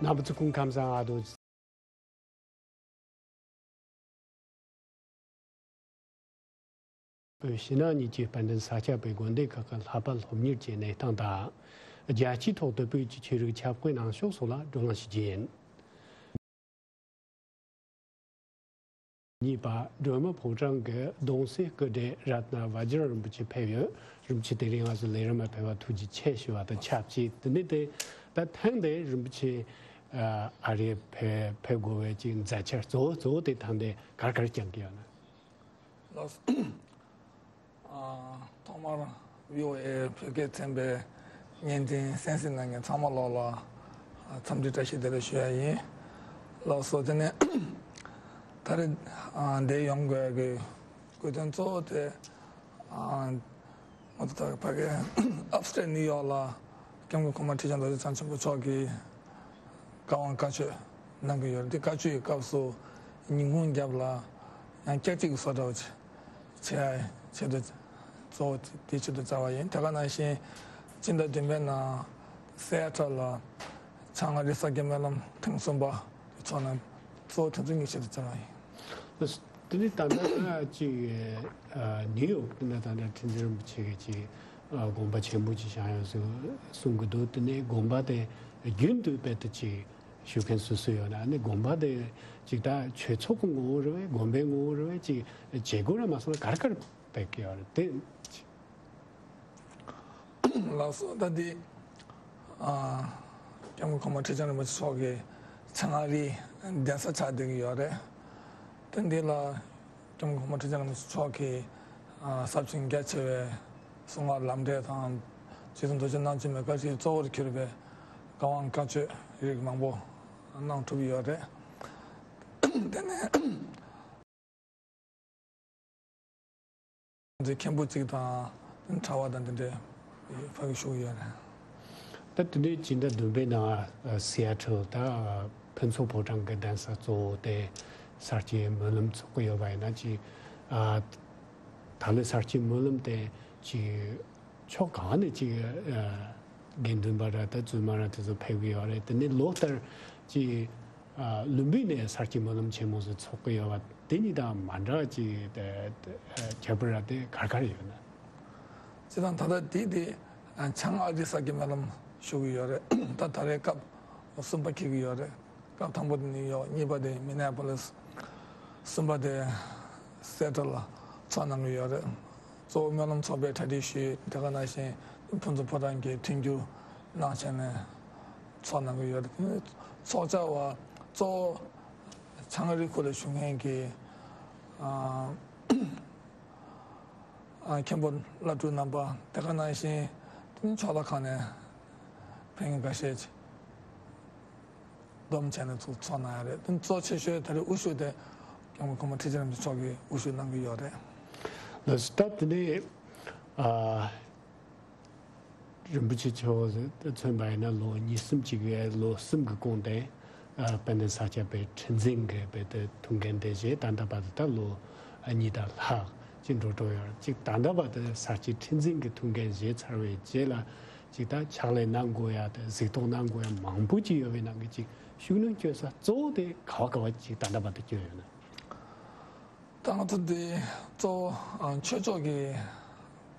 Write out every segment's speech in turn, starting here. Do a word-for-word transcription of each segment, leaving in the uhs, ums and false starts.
རྣམ་པ་ཚོ་སྐུ་ཁམས་བཟང་། ཨ་རྡོ་བོད་ཕྱི་ནང་གཉིས་ཀྱི་དཔལ་ལྡན་ས་སྐྱ་པའི་དགོན་སྡེ་ཁག་གི་ལྷག་པ་སློབ་གཉེར་གྱི་གནས་སྟངས་དང་། རྒྱལ་སྤྱིའི་ཐོག་ཏུ་བོད་ཀྱི་ཆོས་རིག་ཁྱབ་ཁོངས་གནང་ཕྱོགས་སོགས་ལ་བགྲོ་གླེང་ཞུ་རྒྱུ་ཡིན། གཉིས་པ། སྒྲོལ་མ་ཕོ་བྲང་གི་གདུང་སྲས་སྐུ་བགྲེས་རཏྣ་བཛྲ་རིན་པོ་ཆེ་ཕེབས་ཡོད། རིན་པོ་ཆེ་དེ་རིང་ང་ཚོའི་ལས་རིམ་ལ་ཕེབས་པར་ཐུགས་རྗེ་ཆེ་ཞུ་བ་དང་ཆབས་ཅིག་དེ་ནས་དེ་ད་ཐེངས་འདིར་རིན་པོ་ཆེ་ཨ་རིར་ཕེབས་ཕེབས་དགོས་པའི་ཅིག་མཛད་འཆར་གཙོ་བོ་གཙོ་བོ་དེ་ད་ལྟ་ག་རེ་ག་རེ་བསྐྱངས་ཀྱི་ཡོད་ན། ལགས་སོ། ཨ། ཐོག་མར་བྷི་ཨོ་ཨེ་བོད་སྐད་ཚན་པའི་བརྙན་འཕྲིན་གསན་གཟིགས་གནང་མཁན་ཚང་མ་ལོག་ལ་འཚམས་འདྲི་བཀྲ་ཤིས་བདེ་ལེགས་ཞུ་ཡ་ཡིན། ལགས་སོ། དེ་ནས་ད་རེས་ཨ་འདིར་ཡོང་དགོས་ཀྱི་དགོས་དོན་གཙོ་བོ་དེ། ཨ། ང་ཚོ་ད་ཕ་གི་ཨབ་སི་ཊེཊ་ནིའུ་ཡོག་ལ་སྐྱབས་མགོན་གོང་མ་ཁྲི་བྱང་རྡོ་རྗེ་འཆང་ཆེན་པོ་མཆོག་གིས་བཀའ་དབང་བཀའ་ཆོས་གནང་གི་ཡོད་རེད། དེ་བཀའ་ཆོས་ཀྱི་སྐབས་སུ་ཉིན་གུང་རྒྱབ་ལ་ཡང་སྐྱག་གཅིག་གི་བཟོ་འདྲ་བོ་བྱེད་ཡ་ཆེད་དུ་གཙོ་བོ་དེ་ཆེད་དུ་བཅར་བ་ཡིན། དེ་ག་ནང་བཞིན་སྤྱི་ཟླ་བདུན་པའི་ནང་སི་ཨེ་ཊལ་ལ་བྱང་ཨ་རིའི་ས་སྐྱ་སྨོན་ལམ་ཐེངས་གསུམ་པ་དེ་ཚོགས་གནང་། གཙོ་བོ་དེ་ཚོ་གཉིས་ཆེད་དུ་བཅར་བ་ཡིན། དེ་ནས་ད་ལྟ་ཅིག་ཨ་ནིའུ་ཡོག་དེ་ན་ད་ལྟ་ཁྲི་འཛིན་རིན་པོ་ཆེ་གིས་ཅིག་ཨ་དགོན་པ་ཆེན་པོ་ཅིག་བཞེངས་ཡོད་ཟེར་གསུང་གི་འདུག་དེ་ནས་དགོན་པ་དེ་རྒྱུན་དུ་རྦད་དེ་ཅིག་ཞུ་མཁན་སུ་སུ་ཡོད་ན། ཨ་ནི་དགོན་པ་དེ་ཅིག་ད་ཆོས་ཚོགས་ཀྱི་ངོ་བོ་རེད་པས། དགོན་པའི་ངོ་བོ་རེད་པས། ཅིག་བྱེད་སྒོ་ར་མ་སོང་ན་ག་རེ་ག་རེ་སྤེལ་གི་ཡོད་རེད་དེ། ལགས་སོ། ད་འདི་ཨ་སྐྱབས་མགོན་གོང་མ་ཁྲི་བྱང་རིན་པོ་ཆེ་མཆོག་གི་བྱང་ཨ་རིའི་གདན་ས་ཆགས་བསྡད་ཀྱི་ཡོད་རེད། ད་འདི་ལ་སྐྱབས་མགོན་གོང་མ་ཁྲི་བྱང་རིན་པོ་ཆེ་མཆོག་གི་ཨ་ཟབ་ཅིང་རྒྱ་ཆེ་བའི་གསུང་ངག་ལམ་འབྲས་དང་། རྗེ་བཙུན་རྡོ་རྗེ་རྣམ་འཕྲུལ་མའི་བཀའ་དྲིན་གཙོ་བོར་གྱུར་པའི་བཀའ་དབང་བཀའ་ཆོས་རིགས་མང་པོ་གནང་གྲུབ་ཡོད་རེད། དེ་ནས་ཚོའི་མཁན་པོ་གཅིག་དང་གྲྭ་པ་དང་དེ་འདྲའི་ཕ་གི་ཞུགས་ཡོད་རེད། ད་དེ་འདྲའི་སྤྱི་ཟླ་བདུན་པའི་ནང་སི་ཨེ་ཊལ་ད་ཕུན་ཚོགས་ཕོ་བྲང་གི་གདན་ས་གཙོ་བོ་དེ་ས་སྐྱའི་སྨོན་ལམ་ཚོགས་ཀྱི་ཡོད་པ་ཡིན་ན་ཅིག་ཨ་ད་ལོའི་ས་སྐྱའི་སྨོན་ལམ་དེ་ཅིག་ཕྱོགས་གང་ནས་ཅིག་ཨ་དགེ་འདུན་པ་ར་ད་བཙུན་མ་ར་དེ་ཚོ་ཕེབས་ཀྱི་ཡོད་རེད། དེ་ནས་ལོ་ལྟར་ཅིག་ཨ་ལུམ་བི་ནི་ནས་ས་སྐྱའི་སྨོན་ལམ་ཆེན་མོ་ཟེར་ཚོགས་ཀྱི་ཡོད་པ་དེ་གཉིས་དང་མ་འདྲ་བ་ཅིག་དེ་དེ་ཨ་ཁྱད་པར་ར་དེ་ག་རེ་ག་རེ་ཡོད་ན། སྤྱིར་བཏང་ད་ལྟ་དེ་དེ་ཨ་བྱང་ཨ་རིའི་ས་སྐྱ་སྨོན་ལམ་ཞུ་གི་ཡོད་རེད། ད་ད་རེས་སྐབས་གསུམ་པ་འཁེལ་གྱི་ཡོད་རེད། སྐབས་དང་པོ་དེ་ནིའུ་ཡོག་གཉིས་པ་དེ་མི་ནེ་པོ་ལིས། གསུམ་པ་དེ་སི་ཨེ་ཊལ་ལ་ཚོགས་གནང་གི་ཡོད་རེད། གཙོ་བོ་སྨོན་ལམ་ཚོགས་པའི་གྲ་སྒྲིག་ཞུས། དེ་ག་ནང་བཞིན་ཕུན་ཚོགས་ཕོ་བྲང་གི་མཐུན་འགྱུར་གནང་བྱས་ནས་ཚོགས་གནང་གི་ཡོད་རེད། ཚོགས་བཅར་བ་གཙོ་བོ་བྱང་ཨ་རིའི་ཁུལ་ལ་བཞུགས་མཁན་གྱི་ཨ་ཨ་མཁན་པོ་བླ་སྤྲུལ་རྣམ་པ། དེ་ག་ནང་བཞིན་ཕྱོགས་མཐའ་ཁག་ནས་ཕེབས་མཁན་འགའ་ཤས་བསྡོམས་བྱས་ནས་ཚོགས་ཚོགས་གནང་ཡ་རེད། དེ་གཙོ་ཆེ་ཤོས་ད་རེས་དབུ་བཞུགས་དེ་སྐྱབས་མགོན་གོང་མ་ཁྲི་ཆེན་རིན་པོ་ཆེ་མཆོག་གིས་དབུ་བཞུགས་གནང་གི་ཡོད་རེད། ལགས་སོ། ད་དེ་ནས་ཨ་རིན་པོ་ཆེ་མཆོག་མཚོན་པ་ཡིན་ན་ལོ་ཉེར་གསུམ་ཅིག་གི་ལོ་གསུམ་གྱི་གོང་དེ་ཨ་དཔལ་ལྡན་ས་སྐྱ་པའི་ཁྲི་འཛིན་གྱི་དཔེ་དེ་ཐུགས་འགན་དེ་བཞེས། ད་ལྟ་བར་དུ་ད་ལོ་གཉིས་དང་ལྷག་ཅིག་འགྲོ་འགྲོ་ཡོད་ཅིག་ད་ལྟ་བར་དུ་ས་སྐྱའི་ཁྲི་འཛིན་གྱི་ཐུགས་འགན་བཞེས་ཚར་བའི་རྗེས་ལ་ཅིག་ད་ཕྱག་ལས་གནང་དགོས་ཡ་དང་གཟིགས་རྟོག་གནང་དགོས་ཡ་མང་པོ་ཅིག་ཡོད་པའི་ནང་གི་ཅིག་ཤུགས་སྣོན་བསྐྱོན་ས་གཙོ་བོ་དེ་ག་བ་ག་བ་ཅིག་ད་ལྟ་བར་དུ་བསྐྱོན་ཡོད་ན། ད་ང་ཚོ་འདི་གཙོ་བོ་ཨ་ཆོས་ཕྱོགས་ཀྱི་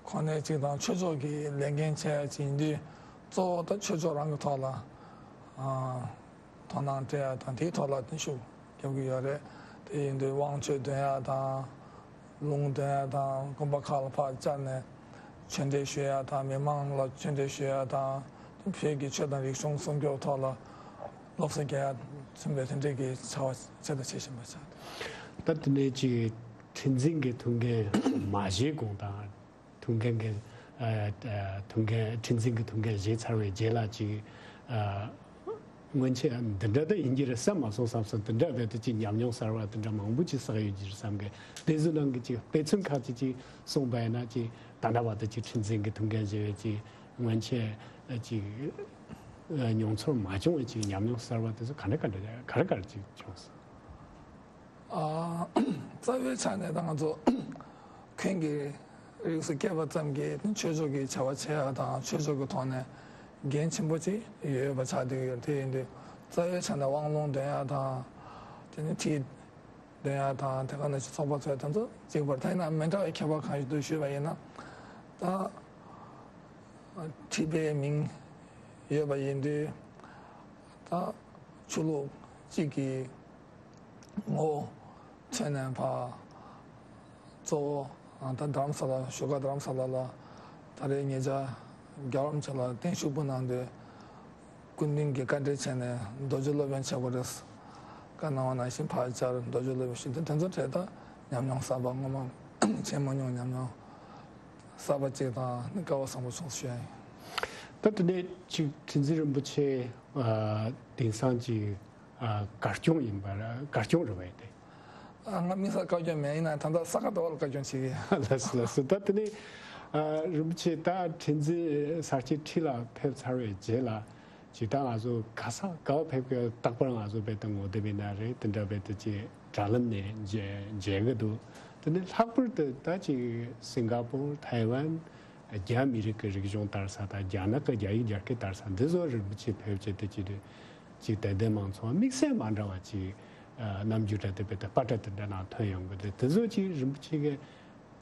གོ་གནས་ཅིག་དང་ཆོས་ཕྱོགས་ཀྱི་ལས་འགན་ཆེ་ཡ་ཅིག་ཡིན་དུས། གཙོ་བོ་ད་ཆོས་ཕྱོགས་རང་གི་ཐོག་ལ་ཨ་དོ་སྣང་སྤྲད་ཡ་དང་དེའི་ཐོག་ལ་བརྟན་བཞུགས་རྒྱབ་ཀྱི་ཡོད་རེད། དེ་ཡིན་དུས་དབང་ཆོས་འདོན་ཡ་དང་། ལུང་འདོན་ཡ་དང་། དགོན་པ་ཁག་ལ་ཕར་བཅར་ནས་ཆོས་འབྲེལ་ཞུ་ཡ་དང་། མི་མང་ལ་ཆོས་འབྲེལ་ཞུ་ཡ་དང་། བོད་ཀྱི་ཆོས་དང་རིག་གཞུང་སྲུང་སྐྱོབ་ཐོག་ལ་སློབ་གསོ་རྒྱག་ཡ་མཚོན་པའི་དེ་འདྲའི་གི་བྱ་བ་ཆེད་དུ་བྱེད་བཞིན་པ་ཆགས། ད་དེ་ནས་ཅིག་ཁྲི་འཛིན་གྱི་ཐུགས་འགན་མ་བཞེས་གོང་དང་། ཐུགས་འགན་གྱི་ཨ་ཨ་ཐུགས་འགན་ཁྲི་འཛིན་གྱི་ཐུགས་འགན་བཞེས་ཚར་བའི་རྗེས་ལ་ཅིག་ཨ་སྔོན་ཆད་འདི་འདྲ་ད་ཡིན་གྱི་རེད་བསམ་མ་སོང་བསམ་སོང་། འདི་འདྲ་རྦད་དེ་ཅིག་ཉམས་མྱོང་གསར་བ་འདི་འདྲ་མང་པོ་ཅིག་བསགས་ཡོད་ཀྱི་རེད་བསམ་གི། དེ་ཚོའི་ནང་གི་ཅིག་དཔེ་མཚོན་ཁག་ཅིག་ཅིག་གསུངས་པ་ཡིན་ན། ཅིག་ད་ལྟ་བར་དུ་ཅིག་ཁྲི་འཛིན་གྱི་ཐུགས་འགན་བཞེས་པའི་ཅིག་སྔོན་ཆད་ཅིག་མྱོང་ཚོར་མ་བྱུང་བའི་ཅིག་ཉམས་མྱོང་གསར་བ་དེ་ཚོ་ག་འདྲ་ག་འདྲ་ག་རེ་ག་རེ་ཅིག་བྱུང་སོང་། ཨ། རྩ་བའི་ཆ་ནས་ད་ང་ཚོ་ཁྱོད་ཀྱི་རིགས་སུ་སྐྱེས་པ་ཙམ་གྱིས་ཆོས་ཕྱོགས་ཀྱི་བྱ་བ་བྱེད་ཡ་དང་ཆོས་ཕྱོགས་ཀྱི་ཐོག་ནས་འགན་ཆེན་པོ་ཅིག་ཡོད་པ་ཆགས་བསྡད་ཀྱི་ཡོད། དེ་ཡིན་དུས་ རྩ་བའི་ཆ་ནས་དབང་ལུང་འདོན་ཡ་དང་། དེ་ནས་ཁྲིད་འདོན་ཡ་དང་། དེ་ག་ནང་བཞིན་ཚོགས་པ་ཚོས་དེ་ཚོ་གཅིག་པར། ད་ཡིན་ན་མི་འདྲ་བའི་ཁྱད་པར་གང་ཞིག་འདུག་ཞུས་པ་ཡིན་ན། ད་ཁྲིད་པའི་མིང་ཡོད་པ་ཡིན་དུས། ད་ཆོས་ལུགས་གཅིག་གི་ངོ་བོ་མཚོན་ནས་ཕར། གཙོ་བོ་ད་རྡ་རམ་ས་ལ། བཞུགས་སྒར་རྡ་རམ་ས་ལ་ལ་ད་རེས་ཉེ་ཆར་རྒྱལ་བ་རིན་པོ་ཆེ་ལ་བརྟན་བཞུགས་འབུལ་གནང་དུས། སྐུ་མདུན་གྱིས་བཀའ་འདྲི་བྱས་ནས་རྡོ་རྗེ་སློབ་དཔོན་བྱེད་དགོས་རེད། བཀའ་གནང་བ་ནང་བཞིན་ཕར་བཅར། རྡོ་རྗེ་སློབ་དཔོན་ཞུས་ཏེ། དེ་ཚོ་གྲས་ད་ཉམས་མྱོང་གསར་པ། སྔོན་མ་བྱས་མ་མྱོང་ཉམས་མྱོང་གསར་པ་གཅིག་དང་། ནི་སྐལ་བ་བཟང་པོ་བྱུང་ཞུ་ཡ་ཡིན། ད་དེ་ནས་ཅིག་ཁྲི་འཛིན་རིན་པོ་ཆེ་ཨ་དེང་སང་ཅིག་ཨ་གར་སྐྱོང་ཡིན་པ་ར། གར་སྐྱོང་རེད་པས་དེ། ཨ། ང་དམིགས་བསལ་བཀའ་བཀྱོན་མེད། ཡིན་ནའང་ད་ལྟ་ས་ག་ཟླ་བ་ལ་བཀའ་བཀྱོན་བྱེད་ཀྱི་ཡོད། ལགས་སོ། ལགས་སོ། ད་དེ་ནས་ཨ་རིན་པོ་ཆེ་ད་ཁྲི་འཛིན་ས་སྐྱའི་ཁྲི་ལ་ཕེབས་ཚར་བའི་རྗེས་ལ། ཇི་ལྟར་ང་ཚོ་ག་ས་ག་བ་ཕེབས་ཀྱི་རྟག་པར་ང་ཚོ་རྦད་དེ་ངོ་དེབ་ཡིན་ན་རེད། དེ་འདྲ་རྦད་དེ་ཅིག་དྲ་ལམ་ནས་མཇལ་མཇལ་གི་འདུག་དེ་ནས་ལྷག་པར་དུ་ད་ཅིག་སིང་ག་པུར། ཐའེ་ཝན། རྒྱ་མི་རིགས་ཀྱི་རིག་གཞུང་དར་ས་དང་། རྒྱ་ནག་གི་རྒྱ་ཡིག་རྒྱ་སྐད་དར་ས་འདི་ཚོ་རིན་པོ་ཆེ་ཕེབས་བྱས་དེ་ཅིག་རེད། ཅིག་དད་ལྡན་མང་ཚོགས་དམིགས་བསལ་མ་འདྲ་བ་ཅིག་ཨ་རྣམ་འགྱུར་འདྲ་དེ་རྦད་དེ་པར་འདྲ་དེ་འདྲ་ནང་ཐོན་ཡོང་གི་རེད། དེ་ཚོ་ཅིག་རིན་པོ་ཆེ་གིས་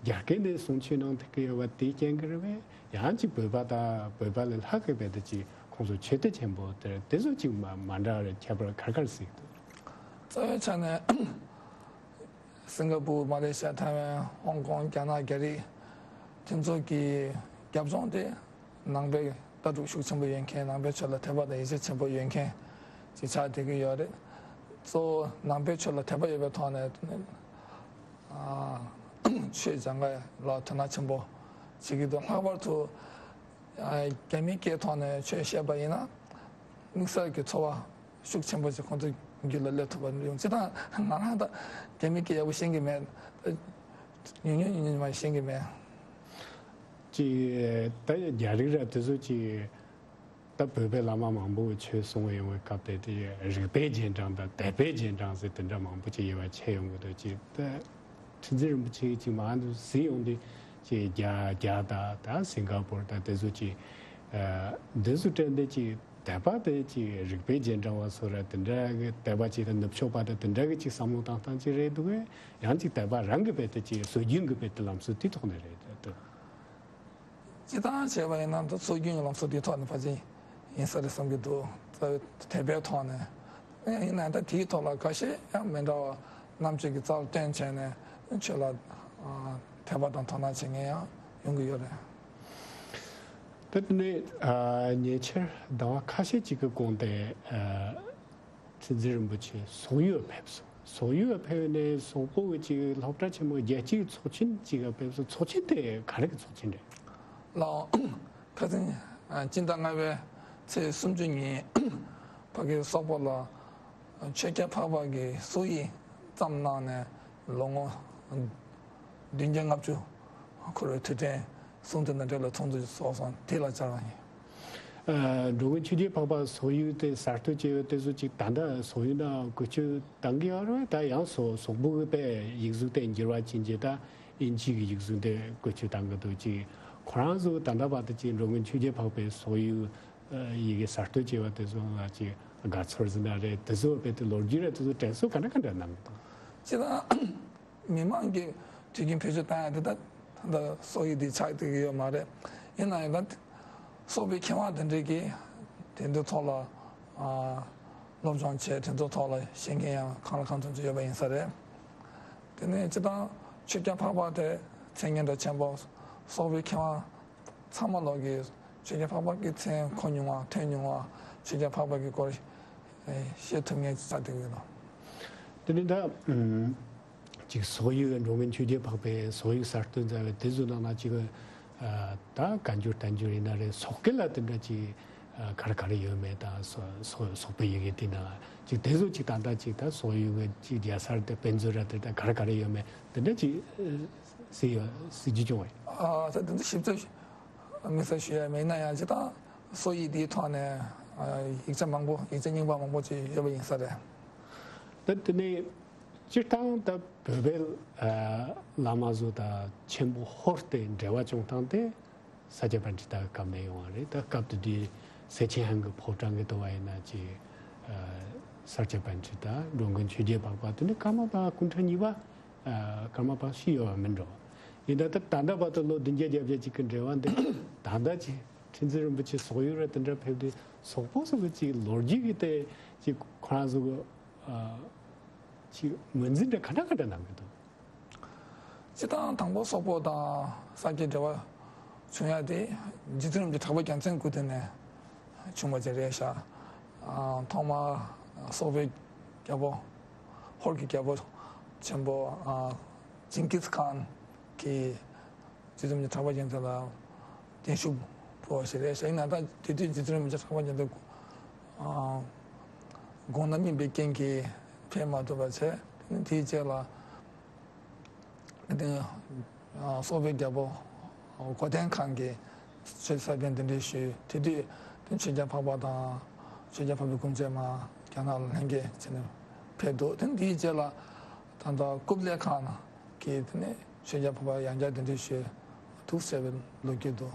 རྒྱ་སྐད་ནས་གསུང་ཆོས་གནང་ཐུབ་ཀྱི་ཡོད་པ་དེའི་རྐྱེན་གྱིས་རེད་པས། ཡང་ཅིག་བོད་པ་དང་བོད་པ་ལས་ལྷག་གི་རྦད་དེ་ཅིག་ཁོང་ཚོ་ཆེ་བསྟོད་ཆེན་པོ་དེ་དེ་ཚོ་ཅིག་མ་མ་འདྲ་བ་རེད། ཁྱད་པར་ག་རེ་ག་རེ་གཟིགས་འདུག་རྩ་བའི་ཆ་ནས་སིང་ག་པུར། མ་ལེ་ཤི་ཡ། ཐའེ་ཝན། ཧོང་ཀོང་། རྒྱ་ནག། རྒྱ་རིགས་དེ་ཚོ་གི་རྒྱབ་ལྗོངས་དེ། ནང་པའི་ལྟ་གྲུབ་ཤུགས་ཆེན་པོ་ཡོད་མཁན། ནང་པའི་ཆོས་ལ་དད་པ་དང་ཡིད་ཆེས་ཆེན་པོ་ཡོད་མཁན་ཅིག་ཆགས་བསྡད་ཀྱི་ཡོད་རེད། གཙོ་བོ་ནང་པའི་ཆོས་ལ་དད་པ་ཡོད་པའི་ཐོག་ནས། ཨ། ཆོས་སྦྱང་ག་ལ་དོ་སྣང་ཆེན་པོ་བྱེད་ཀྱི་འདུག་ལྷག་པར་དུ་ཨ་རྒྱ་མིའི་སྐད་ཐོག་ནས་ཆོས་བཤད་པ་ཡིན་ན། དམིགས་བསལ་གྱི་ཚོར་བ་ཤུགས་ཆེན་པོ་ཞིག་ཁོང་ཚོའི་རྒྱུད་ལ་སླེབས་ཐུབ་པ་ཡོང་། སྤྱིར་བཏང་ང་རང་ད་རྒྱ་མིའི་སྐད་ཡག་པོ་ཤེས་ཀྱི་མེད། ཉུང་ཉུང་ཉུང་ཉུང་མ་ཤེས་ཀྱི་མེད། ཅིག་ད་རྒྱ་རིགས་ར་དེ་ཚོ་ཅིག་ད་བོད་པའི་བླ་མ་མང་པོ་ཆོས་གསུང་ཡོང་བའི་སྐབས་དེ། དེ་རིག་པའི་རྗེས་འབྲང་དང་དད་པའི་རྗེས་འབྲང་ཟེར་དེ་འདྲ་མང་པོ་ཅིག་དབྱེ་བ་ཕྱེ་ཡོང་གི་འདུག་ཅིག་ད་ཁྲི་འཛིན་རིན་པོ་ཆེ་ཅིག་མར་འདུག་གཟིགས་ཡོང་དུས། ཅིག་རྒྱ་རྒྱ་དང་ད་སིང་ག་པུར་དང་དེ་ཚོ་ཅིག་ཨ་འདི་ཚོ་སྤྲད་འདི་ཅིག་དད་པ་དེ་ཅིག་རིག་པའི་རྗེས་འབྲང་བ་སོགས་ར་དེ་འདྲ་གི་དད་པ་ཅིག་དང་ནུབ་ཕྱོགས་པ་དང་དེ་འདྲ་གི་ཅིག་བསམ་བློ་བཏང་སྟངས་ཅིག་རེད་འདུག་གས། ཡང་ཅིག་དད་པ་རང་གི་རྦད་དེ་ཅིག་སྲོལ་རྒྱུན་གྱི་རྦད་དེ་ལམ་སྲོལ་དེའི་ཐོག་ནས་རེད་འདུག་སྤྱིར་བཏང་བྱས་པ་ཡིན་ན་ད་སྲོལ་རྒྱུན་གྱི་ལམ་སྲོལ་དེའི་ཐོག་ནས་ཕལ་ཆེར་ཡིན་ས་རེད་བསམ་གྱི་འདུག་རྩ་བའི་དད་པའི་ཐོག་ནས། ཡིན་ན་ད་དེའི་ཐོག་ལ་ཁ་ཤས་ཡང་མི་འདྲ་བ་རྣམ་དཔྱོད་ཀྱི་རྩལ་བཏོན་བྱས་ནས་ཆོས་ལ་ཨ་དད་པ་དང་དོ་སྣང་བྱེད་མཁན་ཡང་ཡོང་གི་ཡོད་རེད། ད་དེ་ནས་ཨ་ཉེ་ཆར་ཟླ་བ་ཁ་ཤས་ཅིག་གི་གོང་དེ་ཨ་ཁྲི་འཛིན་རིན་པོ་ཆེ་སོག་ཡུལ་ཕེབས་སོང་། སོག་ཡུལ་ཕེབས་ནས་སོག་པོ་གི་ཅིག་སློབ་གྲྭ་ཆེན་མོ་རྒྱལ་སྤྱིའི་ཚོགས་ཆེན་ཅིག་ཕེབས་སོང་། ཚོགས་ཆེན་དེ་ག་རེ་གི་ཚོགས་ཆེན་རེད། ལགས། ཁ་སང་ཨ་སྤྱི་ཟླ་ལྔ་པའི་ཚེས་སུམ་ཅུ་ཉིན་ཕ་གི་སོག་པོ་ལ་ཆོས་རྒྱལ་འཕགས་པ་གིས་སོག་ཡིག་བརྩམས་གནང་ནས་ལོ་ངོ་བདུན་བརྒྱ་ལྔ་བཅུ་འཁོར་བའི་དུས་དྲན་སྲུང་བརྩི་གནང་གྲལ་ལ་ཚོགས་འདུ་ཚོགས་སོང་། དེ་ལ་བཅར་བ་ཡིན། ཨ་འགྲོ་མགོན་ཆོས་རྒྱལ་འཕགས་པ་སོག་ཡུལ་དེ་གསར་གཏོད་བྱས་ཡོད་དེ་ཚོ་ཅིག་ད་ལྟ་སོག་ཡུལ་ནང་བཀོལ་སྤྱོད་གཏང་གི་ཡོད་རེད། ད་ཡང་སོག་སོག་པོ་གི་པའི་ཡིག་གཟུགས་དེ་འགྱུར་བ་ཕྱིན་རྗེས་ད་དབྱིན་ཇི་གི་ཡིག་གཟུགས་དེ་བཀོལ་སྤྱོད་གཏང་གི་འདུག་ཅིག་ཁོ་རང་ཚོ་ད་ལྟ་བར་དུ་ཅིག་འགྲོ་མགོན་ཆོས་རྒྱལ་འཕགས་པའི་སོག་ཡུལ་ཡི་གེ་གསར་གཏོད་བྱས་པ་དེ་ཚོ་ལ་ཅིག་དགའ་ཚོར་ཟིན་ན་རེད། དེ་ཚོ་རྦད་དེ་ལོ་རྒྱུས་རེད། དེ་ཚོ་དྲན་གསོ་ག་འདྲ་ག་འདྲ་གནང་གི་འདུག་སྤྱིར་བཏང་མི་མང་གིས་དུས་རྒྱུན་བེད་སྤྱོད་བཏང་ཡ་དེ་ད་ད་སོག་ཡུལ་འདི་ཆགས་བསྡད་ཀྱི་ཡོད་མ་རེད། ཡིན་ན་ཡང་ད་སོག་པོའི་མཁས་དབང་དེ་འདྲས་ཀྱིས་དེ་འདི་ཐོག་ལ་ཨ་སློབ་སྦྱོང་བྱས། དེ་ཚོ་ཐོག་ལ་ཤེས་མཁན་ཡང་གང་ལ་གང་འཚམ་ཅིག་ཡོད་པ་ཡིན་ས་རེད། དེ་ནས་སྤྱིར་བཏང་ཆོས་རྒྱལ་འཕགས་པ་དེ་མཚན་སྙན་གྲགས་ཆེན་པོ། སོག་པོའི་མཁས་དབང་ཚང་མ་ལོག་གིས་ཆོས་རྒྱལ་འཕགས་པ་གི་མཚན་གོ་མྱོང་བ། ཐོས་མྱོང་བ། ཆོས་རྒྱལ་འཕགས་པ་གི་སྐོར་ཤེས་ཐུབ་མཁན་ཅིག་ཆགས་བསྡད་ཀྱི་ཡོད་ལ། དེ་ནས་ད་ཨུམ་ཅིག་སོག་ཡུལ། འགྲོ་མགོན་ཆོས་རྒྱལ་འཕགས་པས་སོག་ཡུལ་གསར་གཏོད་མཛད་པའི་དེ་ཚོའི་ནང་ན་ཅིག་ཨ་ད་བཀའ་འགྱུར་བསྟན་འགྱུར་ཡིན་ན་རེད། སོག་སྐད་ལ་དེ་འདྲ་ཅིག་ཨ་ག་རེ་ག་རེ་ཡོད་མེད་དང་། སོ་སོ་སོག་པོའི་ཡི་གེ་དེ་ནང་ཅིག་དེ་ཚོ་ཅིག་ད་ལྟ་ཅིག་ད་སོག་ཡུལ་གྱི་ཅིག་རྒྱལ་སར་དེ་དཔེ་མཛོད་ར་དེ་ད་ག་རེ་ག་རེ་ཡོད་མེད་དེ་འདྲ་ཅིག་ཨ་གཟིགས་ཡོད། གཟིགས་རྒྱུ་བྱུང་བས། ཨ་ད་དེ་ཚོ་ཞིབ་ཚགས་དམིགས་བསལ་ཞུ་ཡ་མེད་ན་ཡང་། སྤྱིར་བཏང་སོག་ཡིག་འདིའི་ཐོག་ནས་ཨ་ཡིག་ཆ་མང་པོ། ཡིག་ཆ་རྙིང་པ་མང་པོ་ཅིག་ཡོད་པ་ཡིན་ས་རེད། ད་དེ་ནས་སྤྱིར་བཏང་ད་བོད་པའི་ཨ་བླ་མ་ཚོ་དང་ཆེན་པོ་ཧོར་དེ་འབྲེལ་བ་བྱུང་སྟངས་དེ་ས་སྐྱ་པཎྜི་ཏ་གི་སྐབས་ནས་ཡོང་བ་རེད། ད་སྐབས་དེ་དུས་སེ་ཆེན་ཧན་གྱི་ཕོ་བྲང་གི་དུ་བ་ཡིན་ན་ཅིག་ ས་སྐྱ་པཎ་ཆེན་དང་འགྲོ་མགོན་ཆོས་རྒྱལ་འཕགས་པ་དེ་ནི་ཀརྨ་པ་སྐུ་ཕྲེང་གཉིས་པ། ཨ་ཀརྨ་པ་ཞིག་ཡོད་པ་མིན་འགྲོ། ཡིན་ད་ལྟ་ད་ལྟ་བར་དུ་ལོ་བདུན་བརྒྱ་བརྒྱད་བརྒྱ་ཅིག་གི་འབྲེལ་བ་འདི་ད་ལྟ་ཅིག་ཁྲི་འཛིན་རིན་པོ་ཆེ་སོག་ཡུལ་ར་དེ་འདྲ་ཕེབས་དུས་སོག་པོ་སོགས་ཀྱི་ཅིག་ལོ་རྒྱུས་ཀྱི་སྟེང་ཅིག་ཁོ་རང་ཚོ་གི་ཨ་ཅིག་ངོས་འཛིན་འདྲ་ག་འདྲ་ག་འདྲ་གནང་གི་འདུག། སྤྱིར་བཏང་དང་པོ་སོག་པོ་དང་ས་སྐྱའི་འབྲེལ་བ་བྱུང་ཡ་དེ་རྗེ་བཙུན་རིན་པོ་ཆེ་གྲགས་པ་རྒྱལ་མཚན་སྐུ་དེ་ནས་བྱུང་བ་ཅིག་རེད་ཤག། ཨ་ཐོག་མར་སོག་པོའི་རྒྱལ་པོ་ཧོར་གྱི་རྒྱལ་པོ་ཆེན་པོ་ཨ་ཇིང་གིས་ཁཱན་གྱིས་རྗེ་བཙུན་རིན་པོ་ཆེ་གྲགས་པ་རྒྱལ་མཚན་ལ་བརྟན་བཞུགས་ཕུལ་བ་ཞིག་རེད་ཤག། ཡིན་ན་ད་དེ་དུས་རྗེ་བཙུན་རིན་པོ་ཆེ་གྲགས་པ་རྒྱལ་མཚན་ཨ་དགོངས་ན་སྨིན་པའི་རྐྱེན་གྱིས་ཕེབས་མ་ཐུབ་པ་བྱས། དེ་ནས་དེའི་རྗེས་ལ། དེ་སོག་པོའི་རྒྱལ་པོ་གོ་ཐན་ཁཱན་གྱིས་ཆོས་ས་པཎ་གདན་འདྲེན་ཞུས། དེ་དུས་དེ་ཆོས་རྒྱལ་འཕགས་པ་དང་ཆོས་རྒྱལ་འཕགས་པའི་སྐུ་མཆེད་མ་རྒྱ་ནག་ལ་ལྷན་རྒྱས་བྱས་ནས་ཕེབས་འདུག། དེ་དེའི་རྗེས་ལ་ད་ལྟ་ཀུབ་ལེ་ཁཱན་གྱིས་དེ་ནས་ཆོས་རྒྱལ་འཕགས་པ་ཡང་བསྐྱར་གདན་འདྲེན་ཞུས་འདུག་ཟེར་བའི་ལོ་རྒྱུས་འདུག།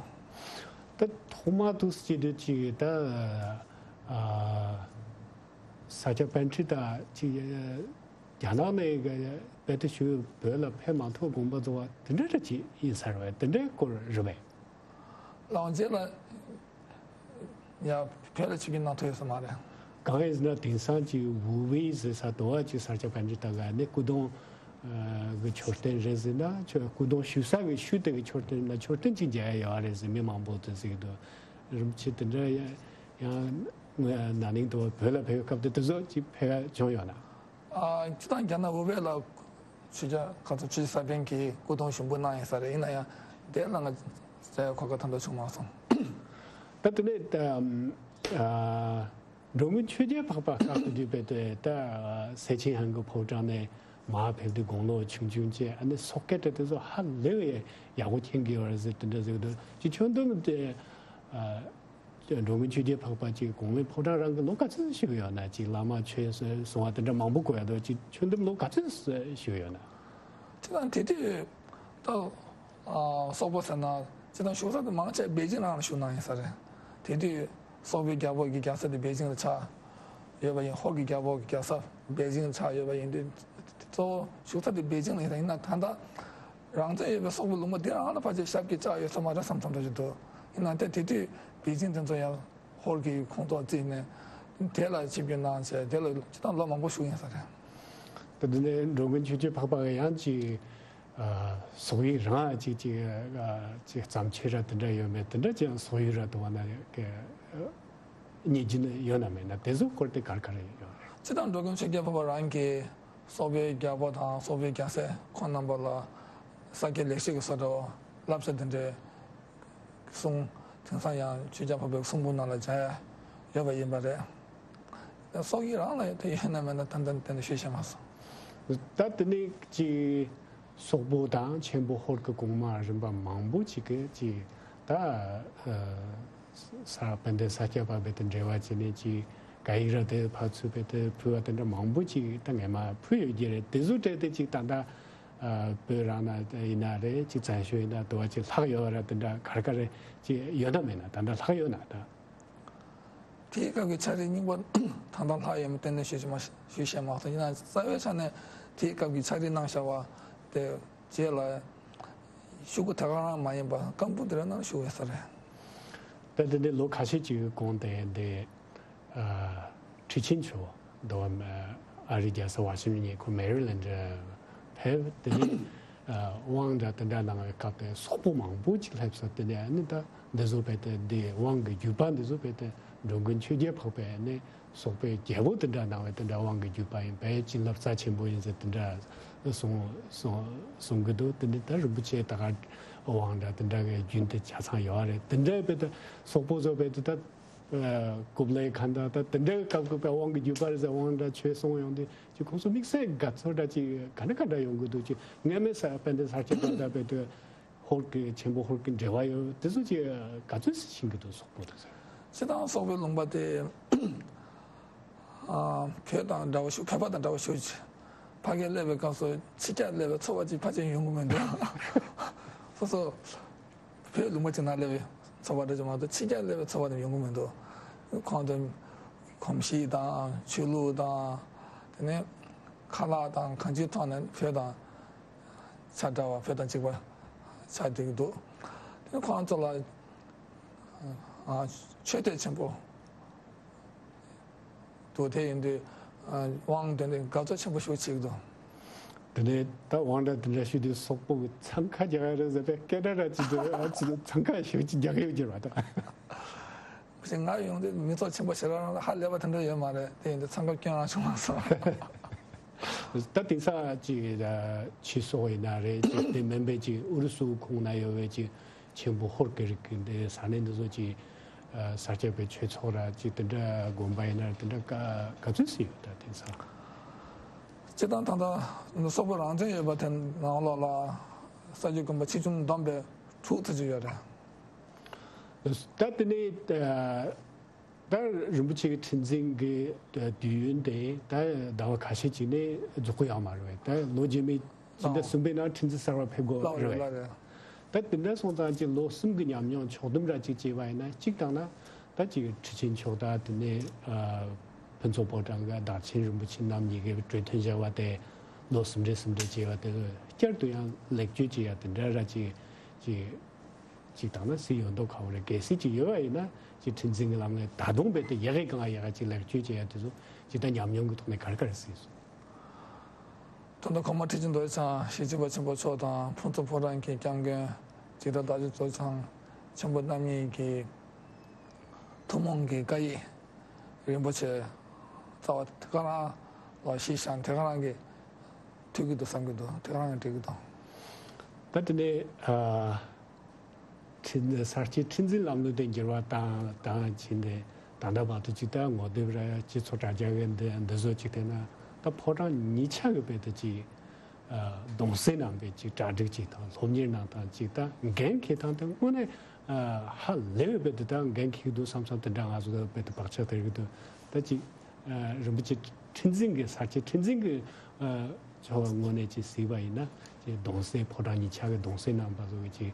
ད་ཐོག་མ་འདུག་ཟེར་དུས་ཅིག་ད་ཨ་ས་སྐྱ་པཎ་ཆེན་དང་ཅིག་རྒྱ་ནག་ནས་དཔེ་དེབ་ཞུ་བོད་ལ་ཕེབས་མ་ཐུབ་དགོངས་པ་རྫོགས་པ་དེ་འདྲ་འདྲ་ཅིག་ཡིན་ས་རེད་པས། དེ་འདྲའི་སྐོར་རེད་པས། ལགས་འོང་། རྗེས་ལ་ཡ་བོད་ལ་ཆིབས་བསྒྱུར་གནང་ཐུབ་ཡོད་ས་མ་རེད། གང་ཡིན་ཟེར་ན་དེང་སང་ཅིག་ཝུའུ་ཝེ་ཟེར་ས་དོ་བ་ཅིག་ས་སྐྱ་པཎ་ཆེན་དང་ག་ནས་སྐུ་གདུང་གི་མཆོད་རྟེན་རེད་ཟེར་ན་མཆོད་སྐུ་གདུང་ཞུ་ས་གི་ཤུལ་དེ་གི་མཆོད་རྟེན་ན་མཆོད་རྟེན་ཅིག་མཇལ་ཡ་ཡོད་རེད་ཟེར་མི་མང་པོ་དེ་ཟེར་གི་འདུག། རིན་པོ་ཆེ་དེ་འདྲ་ཡང་ན་ནིང་དུ་བོད་ལ་ཕེབས་སྐབས་དེ་དེ་ཚོ་ཅིག་ཕེབས་བྱུང་ཡོད་ན། ཨ་སྤྱིར་བཏང་རྒྱ་ནག་ཝུའུ་ཝེ་ལ་ཆོས་རྒྱལ་ཁ་ཚ་ཆོས་རྗེ་ས་པཎ་གྱིས་སྐུ་གདུང་ཞུགས་འབུལ་གནང་ཡིན་ས་རེད། ཡིན་ན་ཡང་དེ་ལ་ང་མཇལ་གོ་སྐབས་ད་ལྟ་བྱུང་མ་སོང་། ད་དེ་ནས་ཨ་འགྲོ་མགོན་ཆོས་རྒྱལ་འཕགས་པ་སྐབས་དེ་དུས་དཔེ་དེ་ད་སེ་ཆེན་ཧན་གྱི་ཕོ་བྲང་ནས་མར་ཕེབས་དུས་དགུང་ལོ་ཆུང་ཆུང་བྱས། ཨ་ནི་སོག་སྐད་དེ་དེ་ཚོ་ཧ་ལས་པའི་ཡག་པོ་མཁྱེན་གྱི་ཡོད་རེད་ཟེར་དེ་འདྲ་ཟེར་གི་འདུག། ཅིག་ཁྱོན་བསྡོམས་དེ་ཨ། འགྲོ་མགོན་ཆོས་རྒྱལ་འཕགས་པ་ཅིག་གོང་མའི་ཕོ་བྲང་རང་གི་ལོ་ག་ཚོད་བཞུགས་ཡོད་ན། ཅིག་བླ་མ་ཆོས་གསུང་བ་དེ་འདྲ་མང་པོ་གོ་ཡ་འདུག། ཅིག་ཁྱོན་བསྡོམས་ལོ་ག་ཚོད་བཞུགས་ཡོད་ན། སྤྱིར་བཏང་དེ་དུས་ད་ཨ་སོག་པོ་ཟེར་ན་སྤྱིར་བཏང་བཞུགས་ས་དེ་མང་ཆེ་པེ་ཅིང་ནང་ལ་བཞུགས་གནང་ཡིན་ས་རེད། དེ་དུས་སོག་པོའི་རྒྱལ་པོ་གི་རྒྱལ་ས་དེ་པེ་ཅིང་ལ་ཆགས་ཡོད་པ་ཡིན། ཧོར་གྱི་རྒྱལ་པོ་གི་རྒྱལ་ས་པེ་ཅིང་ལ་ཆགས་ཡོད་པ་ཡིན་དུས་གཙོ་བོ་བཞུགས་ས་དེ་པེ་ཅིང་ལ་ཡིན་ས། ཡིན་ན་ད་ལྟ། རང་བཙན་ཡོད་པའི་སོག་པོའི་ལུང་པ་འདི་རང་ལ་ཕལ་ཆེར་ཞབས་ཀྱིས་བཅགས་ཡོད་ས་མ་རེད་བསམ་བསམ་འདྲ་ཞིག་འདུག། ཡིན་ན་ད་དེ་དུས་པེ་ཅིང་དེ་ཚོ་ཡང་ཧོར་གྱི་ཁོངས་གཏོགས་བརྩིས་ནས་དེ་ལ་ཆིབས་བསྒྱུར་གནང་བྱས་དེ་ལ་སྤྱིར་བཏང་ལོ་མང་པོ་བཞུགས་ཡིན་ས་རེད། ད་དེ་ནས་འགྲོ་མགོན་ཆོས་རྒྱལ་འཕགས་པ་ཡང་ཅིག་ཨ་སོག་ཡུལ་རང་ཅིག་ཅིག་ཨ་ཅིག་བརྩམས་ཆོས་ར་དེ་འདྲ་ཡོད་མེད། དེ་འདྲ་ཅིག་སོག་ཡུལ་ར་དུ་བ་ན་གི་ཨ་རྙེད་རྒྱུ་ཡོད་ན་མེད་ན། དེ་ཚོ་སྐོར་དེ་ག་རེ་ག་རེ་ཡོད་རེད། སྤྱིར་བཏང་འགྲོ་མགོན་ཆོས་རྒྱལ་འཕགས་པ་རང་གིས་སོག་པོའི་རྒྱལ་པོ་དང་སོག་པོའི་རྒྱལ་སྲས་ཁོང་རྣམ་པ་ལ་ས་སྐྱའི་ལེགས་བཤད་ཀྱི་སོ་ཊ་བསླབ་བྱ་དེ་འདྲའི་གསུང་། དེང་སང་ཡང་ཆོས་རྒྱལ་འཕགས་པའི་གསུང་འབུམ་ནང་ལ་མཇལ་ཡ་ཡོད་པ་ཡིན་པ་རེད། སོག་ཡུལ་རང་ལ་དེ་ཡོད་ན་མེད་ན་ཏན་ཏན་ཏན་ཏན་ཞུ་ཤེས་མ་སོང་། ད་དེ་ནས་ཅིག་སོག་པོ་དང་ཆེན་པོ་ཧོར་གྱི་གོང་མ་རིམ་པ་མང་པོ་ཅིག་གིས་ཅིག་ད་ཨ་ས་དཔལ་ལྡན་ས་སྐྱ་པ་བེ་དང་འབྲེལ་བ་བྱས་ནས་ཅིག་བཀའ་ཡིག་ར་དེ་ཕར་ཚུར་བེ་དེ་ཕུལ་བ་དེ་འདྲ་མང་པོ་ཅིག་ད་སྔས་མ་ཕུལ་ཡོད་ཀྱི་རེད། དེ་ཚོ་སྤྲད་དེ་ཅིག་ད་ལྟ་ཨ་བོད་རང་ན་ཡིན་ན་རེད། ཅིག་བཙན་བྱོལ་ཡིན་ན་དུ་བ་ཅིག་ལྷག་ཡོད་ར་དེ་འདྲ་ག་རེ་ག་རེ་ཅིག་ཡོད་ན་མེད་ན། ད་ལྟ་ལྷག་ཡོད་ན་ད། དེའི་སྐབས་ཀྱི་ཕྱག་བྲིས་རྙིང་པ་ད་ལྟ་ལྷག་ཡོད་མེད་ཏན་ཏན་ཞུ་ཞུ་མ་ཞུ་ཤེས་མ་སོང་། ཡིན་ན་རྩ་བའི་ཆ་ནས་དེའི་སྐབས་ཀྱི་ཕྱག་བྲིས་གནང་བཞག་པ་དེ་རྗེས་ལ་ཤོག་གུ་དེ་ག་རང་མ་ཡིན་པ་སྐམ་པོ་དེ་རང་ནང་བཞུགས་ཡོད་ས་རེད། ད་དེ་འདྲའི་ལོ་ཁ་ཤས་ཀྱི་གོང་དེ་འདི་ཨ་ཁྲི་ཆེན་ཇོ་བོ་འདི་བ་ཨ་རིའི་རྒྱལ་ས་ཝ་ཤིང་ཊོན་ཉེ་འཁོར་མེ་རི་ལེན་ཌི་ཕེབས། དེ་ནས་ཨ་དབང་འདྲ་དེ་འདྲ་གནང་བའི་སྐབས་དེ་སོག་པོ་མང་པོ་ཅིག་སླེབས་སོང་། དེ་ནས་ཨ་ནི་ད་འདི་ཚོ་བེ་དེ་འདི་དབང་གི་བརྒྱུད་པ་འདི་ཚོ་བེ་དེ་འགྲོ་མགོན་ཆོས་རྒྱལ་འཕགས་པས་ནི་སོག་པོའི་རྒྱལ་པོ་དེ་འདྲ་གནང་བའི་དེ་འདྲ་དབང་གི་བརྒྱུད་པ་ཡིན་པས། བྱིན་རླབས་རྩ་ཆེན་པོ་ཡིན་ཟེར་དེ་འདྲ་གསུང་གསུང་གསུང་གི་འདུག། དེ་འདྲ་ད་རིན་པོ་ཆེ་ད་ག་དབང་འདྲ་དེ་འདྲ་གི་རྒྱུན་དེ་ཆ་ཚང་ཡོད་རེད། དེ་འདྲ་བེ་དེ་སོག་པོ་ཚོ་བེ་དེ་ད། ཨ་ཀུབ་ལའི་ཁཱན་དང་ད་དེ་འདྲའི་སྐབས་ཀྱི་དབང་གི་བརྒྱུད་པ་རེད་ཟེར། དབང་འདྲ་ཆོས་གསུང་ཡོང་དུས་ཅིག་ཁོང་ཚོ་དམིགས་བསལ་དགའ་ཚོར་འདྲ་ཅིག་ག་འདྲ་ག་འདྲ་ཡོང་གི་འདུག། ཅིག་སྔ་མའི་ས་དཔལ་ལྡན་ས་སྐྱ་པ་དང་བེ་དེ་ཧོར་གྱི་ཆེན་པོ་ཧོར་གྱི་འབྲེལ་བ་ཡོད་དེ་ཚོ་ཅིག་ག་ཚོད་ཤེས་ཀྱི་འདུག། སོག་པོ་དེ་ཚོ། སྤྱིར་བཏང་སོག་པོའི་ལུང་པ་དེ་ཨ་བོད་དང་འདྲ་བོ་ཞིག། བོད་པ་དང་འདྲ་བོ་ཞིག། ཕ་གིར་སླེབས་པའི་སྐབས་སུ་ཕྱི་རྒྱལ་སླེབས་པའི་ཚོར་བ་ཅིག་ཕལ་ཆེར་ཡོང་གི་མི་འདུག། སོ་སོ། བོད་ལུང་པ་ཅིག་ནང་སླེབས་པའི་ཚོར་བ་འདྲ་ཅིག་མ་གཏོགས་ཕྱི་རྒྱལ་སླེབས་པའི་ཚོར་བ་དེ་ཡོང་གི་མི་འདུག། ཁོང་དེ་ གོམས་གཤིས་དང་ཆོས་ལུགས་དང་དེ་ནས་ཁ་ལག་དང་གང་ཅིའི་ཐོག་ནས་བོད་དང་ཆ་འདྲ་བ་བོད་དང་གཅིག་པ་ཆགས་བསྡད་ཀྱི་འདུག་དེ་ནས་ཁོང་ཚོ་ལ་ཨ་ཆོས་དད་ཆེན་པོ་འདུག་དེ་ཡིན་དུས་ཨ་དབང་དོན་དེ་དགའ་ཚོར་ཆེན་པོ་ཞིག་བྱེད་ཀྱི་འདུག་དེ་ནས་ད་དབང་གྲགས་དེ་འདྲ་ཞུ་དུས་སོག་པོ་གི་འཚང་ཁ་རྒྱག་ཡ་རེད་ཟེར་བའི་སྐད་སྒྲ་ར་ཅིག་འདུག་ཨ་ཅིག་འཚང་ཁ་ཞེ་པོ་ཅིག་རྒྱག་གི་ཡོད་ཀྱི་རེད་པ་ད། ཞེས་ང་ཡོང་དུས་མི་ཚོགས་ཆེན་པོ་ཞེ་དྲག་རང་ལ་ཧ་ལས་པ་དེ་འདྲ་ཡོད་མ་རེད། དེ་ཡིན་དུས་འཚང་ཁ་སྐྱོན་རང་བྱུང་མ་སོང་། ད་དེང་སང་ཅིག་ད་ཕྱི་སོག་ཡིན་ན་རེད། ཅིག་དེ་མིན་པའི་ཅིག་ཨུ་རུ་སུ་ཁོངས་ན་ཡོད་པའི་ཅིག་ཆེན་པོ་ཧོར་གྱི་རིགས་ཀྱི་འདི་ས་གནས་འདི་ཚོ་ཅིག་ས་སྐྱ་པའི་ཆོས་ཚོགས་ར་ཅིག་དེ་འདྲ་དགོན་པ་ཡིན་ན་རེད། དེ་འདྲ་ག་ག་ཚོད་ཙམ་ཡོད་ད་དེང་སང་། སྤྱིར་བཏང་ད་ལྟ་སོག་པོ་རང་བཙན་ཡོད་པ་དེ་ནང་ལོགས་ལ་ས་སྐྱ་དགོན་པ་ཆེ་ཆུང་བསྡོམས་པས་དྲུག་ཙམ་ཅིག་ཡོད་རེད། ད་དེ་ནས་ད་རིན་པོ་ཆེ་གི་ཁྲི་འཛིན་གྱི་དུས་ཡུན་དེ་ད་ཟླ་བ་ཁ་ཤས་ཅིག་ནས་རྫོགས་ཀྱི་ཡོད་མ་རེད་པས། ད་ལོ་རྗེས་མའི་ཕྱི་ཟླ་ལའོ། གསུམ་པའི་ནང་ཁྲི་འཛིན་གསར་པ་ཕེབས་དགོས་ལགས་རེད་རེད་པས། ལགས་རེད། ད་དེ་འདྲ་སོང་ཙང་ཅིག་ལོ་གསུམ་གྱི་ཉམས་མྱོང་ཕྱོགས་བསྡོམས་ར་ཅིག་བྱས་པ་ཡིན་ན། གཅིག་བཏང་ན་ད་ཅིག་ཁྲི་ཆེན་མཆོག་དང་དེ་ནས་ཨ་ཕུན་ཚོགས་ཕོ་བྲང་གི་བདག་ཆེན་རིན་པོ་ཆེ་རྣམ་གཉིས་ཀྱིས་གྲོས་མཐུན་བཞག་པ་དེ་ལོ་གསུམ་རེ་གསུམ་རེ་བྱས་པ་དེ་བསྐྱར་དུ་ཡང་ལེགས་བཅོས་བྱེད་ཡ་དེ་འདྲ་ར་ཅིག་ཅིག་ཅིག་བཏང་ན་སྲིད་ཡོད་མདོག་ཁ་པོ་རེད། གལ་སྲིད་ཅིག་ཡོད་པ་ཡིན་ན་ཅིག་ཁྲི་འཛིན་གྱི་ལམ་ལས་ད་དུང་རྦད་དེ་ཡག་གི་གང་ཡག་ཅིག་ལེགས་བཅོས་བྱེད་ཡ་དེ་ཚོ་ཅིག་ད་ཉམས་མྱོང་གི་ཐོག་ནས་ག་རེ་ག་རེ་གཟིགས་སོང་། ད་ལྟ་གོང་མ་ཁྲི་ཆེན་རྡོ་རྗེ་འཆང་ཞེ་གཅིག་པ་ཆེན་པོ་མཆོག་དང་ཕུན་ཚོགས་ཕོ་བྲང་གི་སྐྱབས་མགོན་འཇིགས་བྲལ་བདག་ཆེན་རྡོ་རྗེ་འཆང་ཆེན་པོ་རྣམ་གཉིས་ཀྱི་ཐུན་མོང་གི་བཀའ་ཡིག་རིན་པོ་ཆེ་རྩ་བ་དེ་ག་རང་ལ་གཞི་བཞག་དེ་ག་རང་གི་ཐུག་གི་འདུག་བསམ་གྱི་འདུག་དེ་ག་རང་གི་འགྲིག་གི་འདུག་ད་དེ་ནས་ཨ། ཁྲི་གསར་བརྗེའི་ཁྲི་འཛིན་ལམ་ལུགས་དེ་འགྱུར་བ་བཏང་བཏང་ཕྱིན་ཏེ། ད་ལྟ་བར་དུ་ཅིག་ད་ངོ་དེབ་ར་སྤྱི་ཚོགས་དྲ་རྒྱ་གི་འདི་འདི་ཚོ་ཅིག་བལྟས་ན། ད་ཕོ་བྲང་གཉིས་ཆ་གི་དཔེ་དེ་ཅིག་ཨ་གདུང་སྲས་རྣམ་པས་ཅིག་གྲ་སྒྲིག་ཅིག་དང་སློབ་གཉེར་གནང་སྟངས་ཅིག་ད་འགན་འཁྱེར་སྟངས་དེ་དངོས་གནས་ཨ་ཧ་ལས་པའི་དཔེ་དེ་ད་འགན་འཁྱེར་གི་འདུག་བསམ་བསམ་དེ་འདྲ་ང་ཚོ་ལ་དཔེ་དེ་བག་ཆགས་དེ་རིགས་འདུག་ད་ཅིག་ཨ་རིན་པོ་ཆེ་ཁྲི་འཛིན་གྱི་གསར་བརྗེའི་ཁྲི་འཛིན་གྱི་ཨ་ཕྱོགས་ཀྱི་ངོས་ནས་ཅིག་གཟིགས་པ་ཡིན་ན། ཅིག་གདུང་སྲས་ཕོ་བྲང་གཉིས་ཆ་གི་གདུང་སྲས་རྣམ་པ་ཚོ་གི་ཅིག་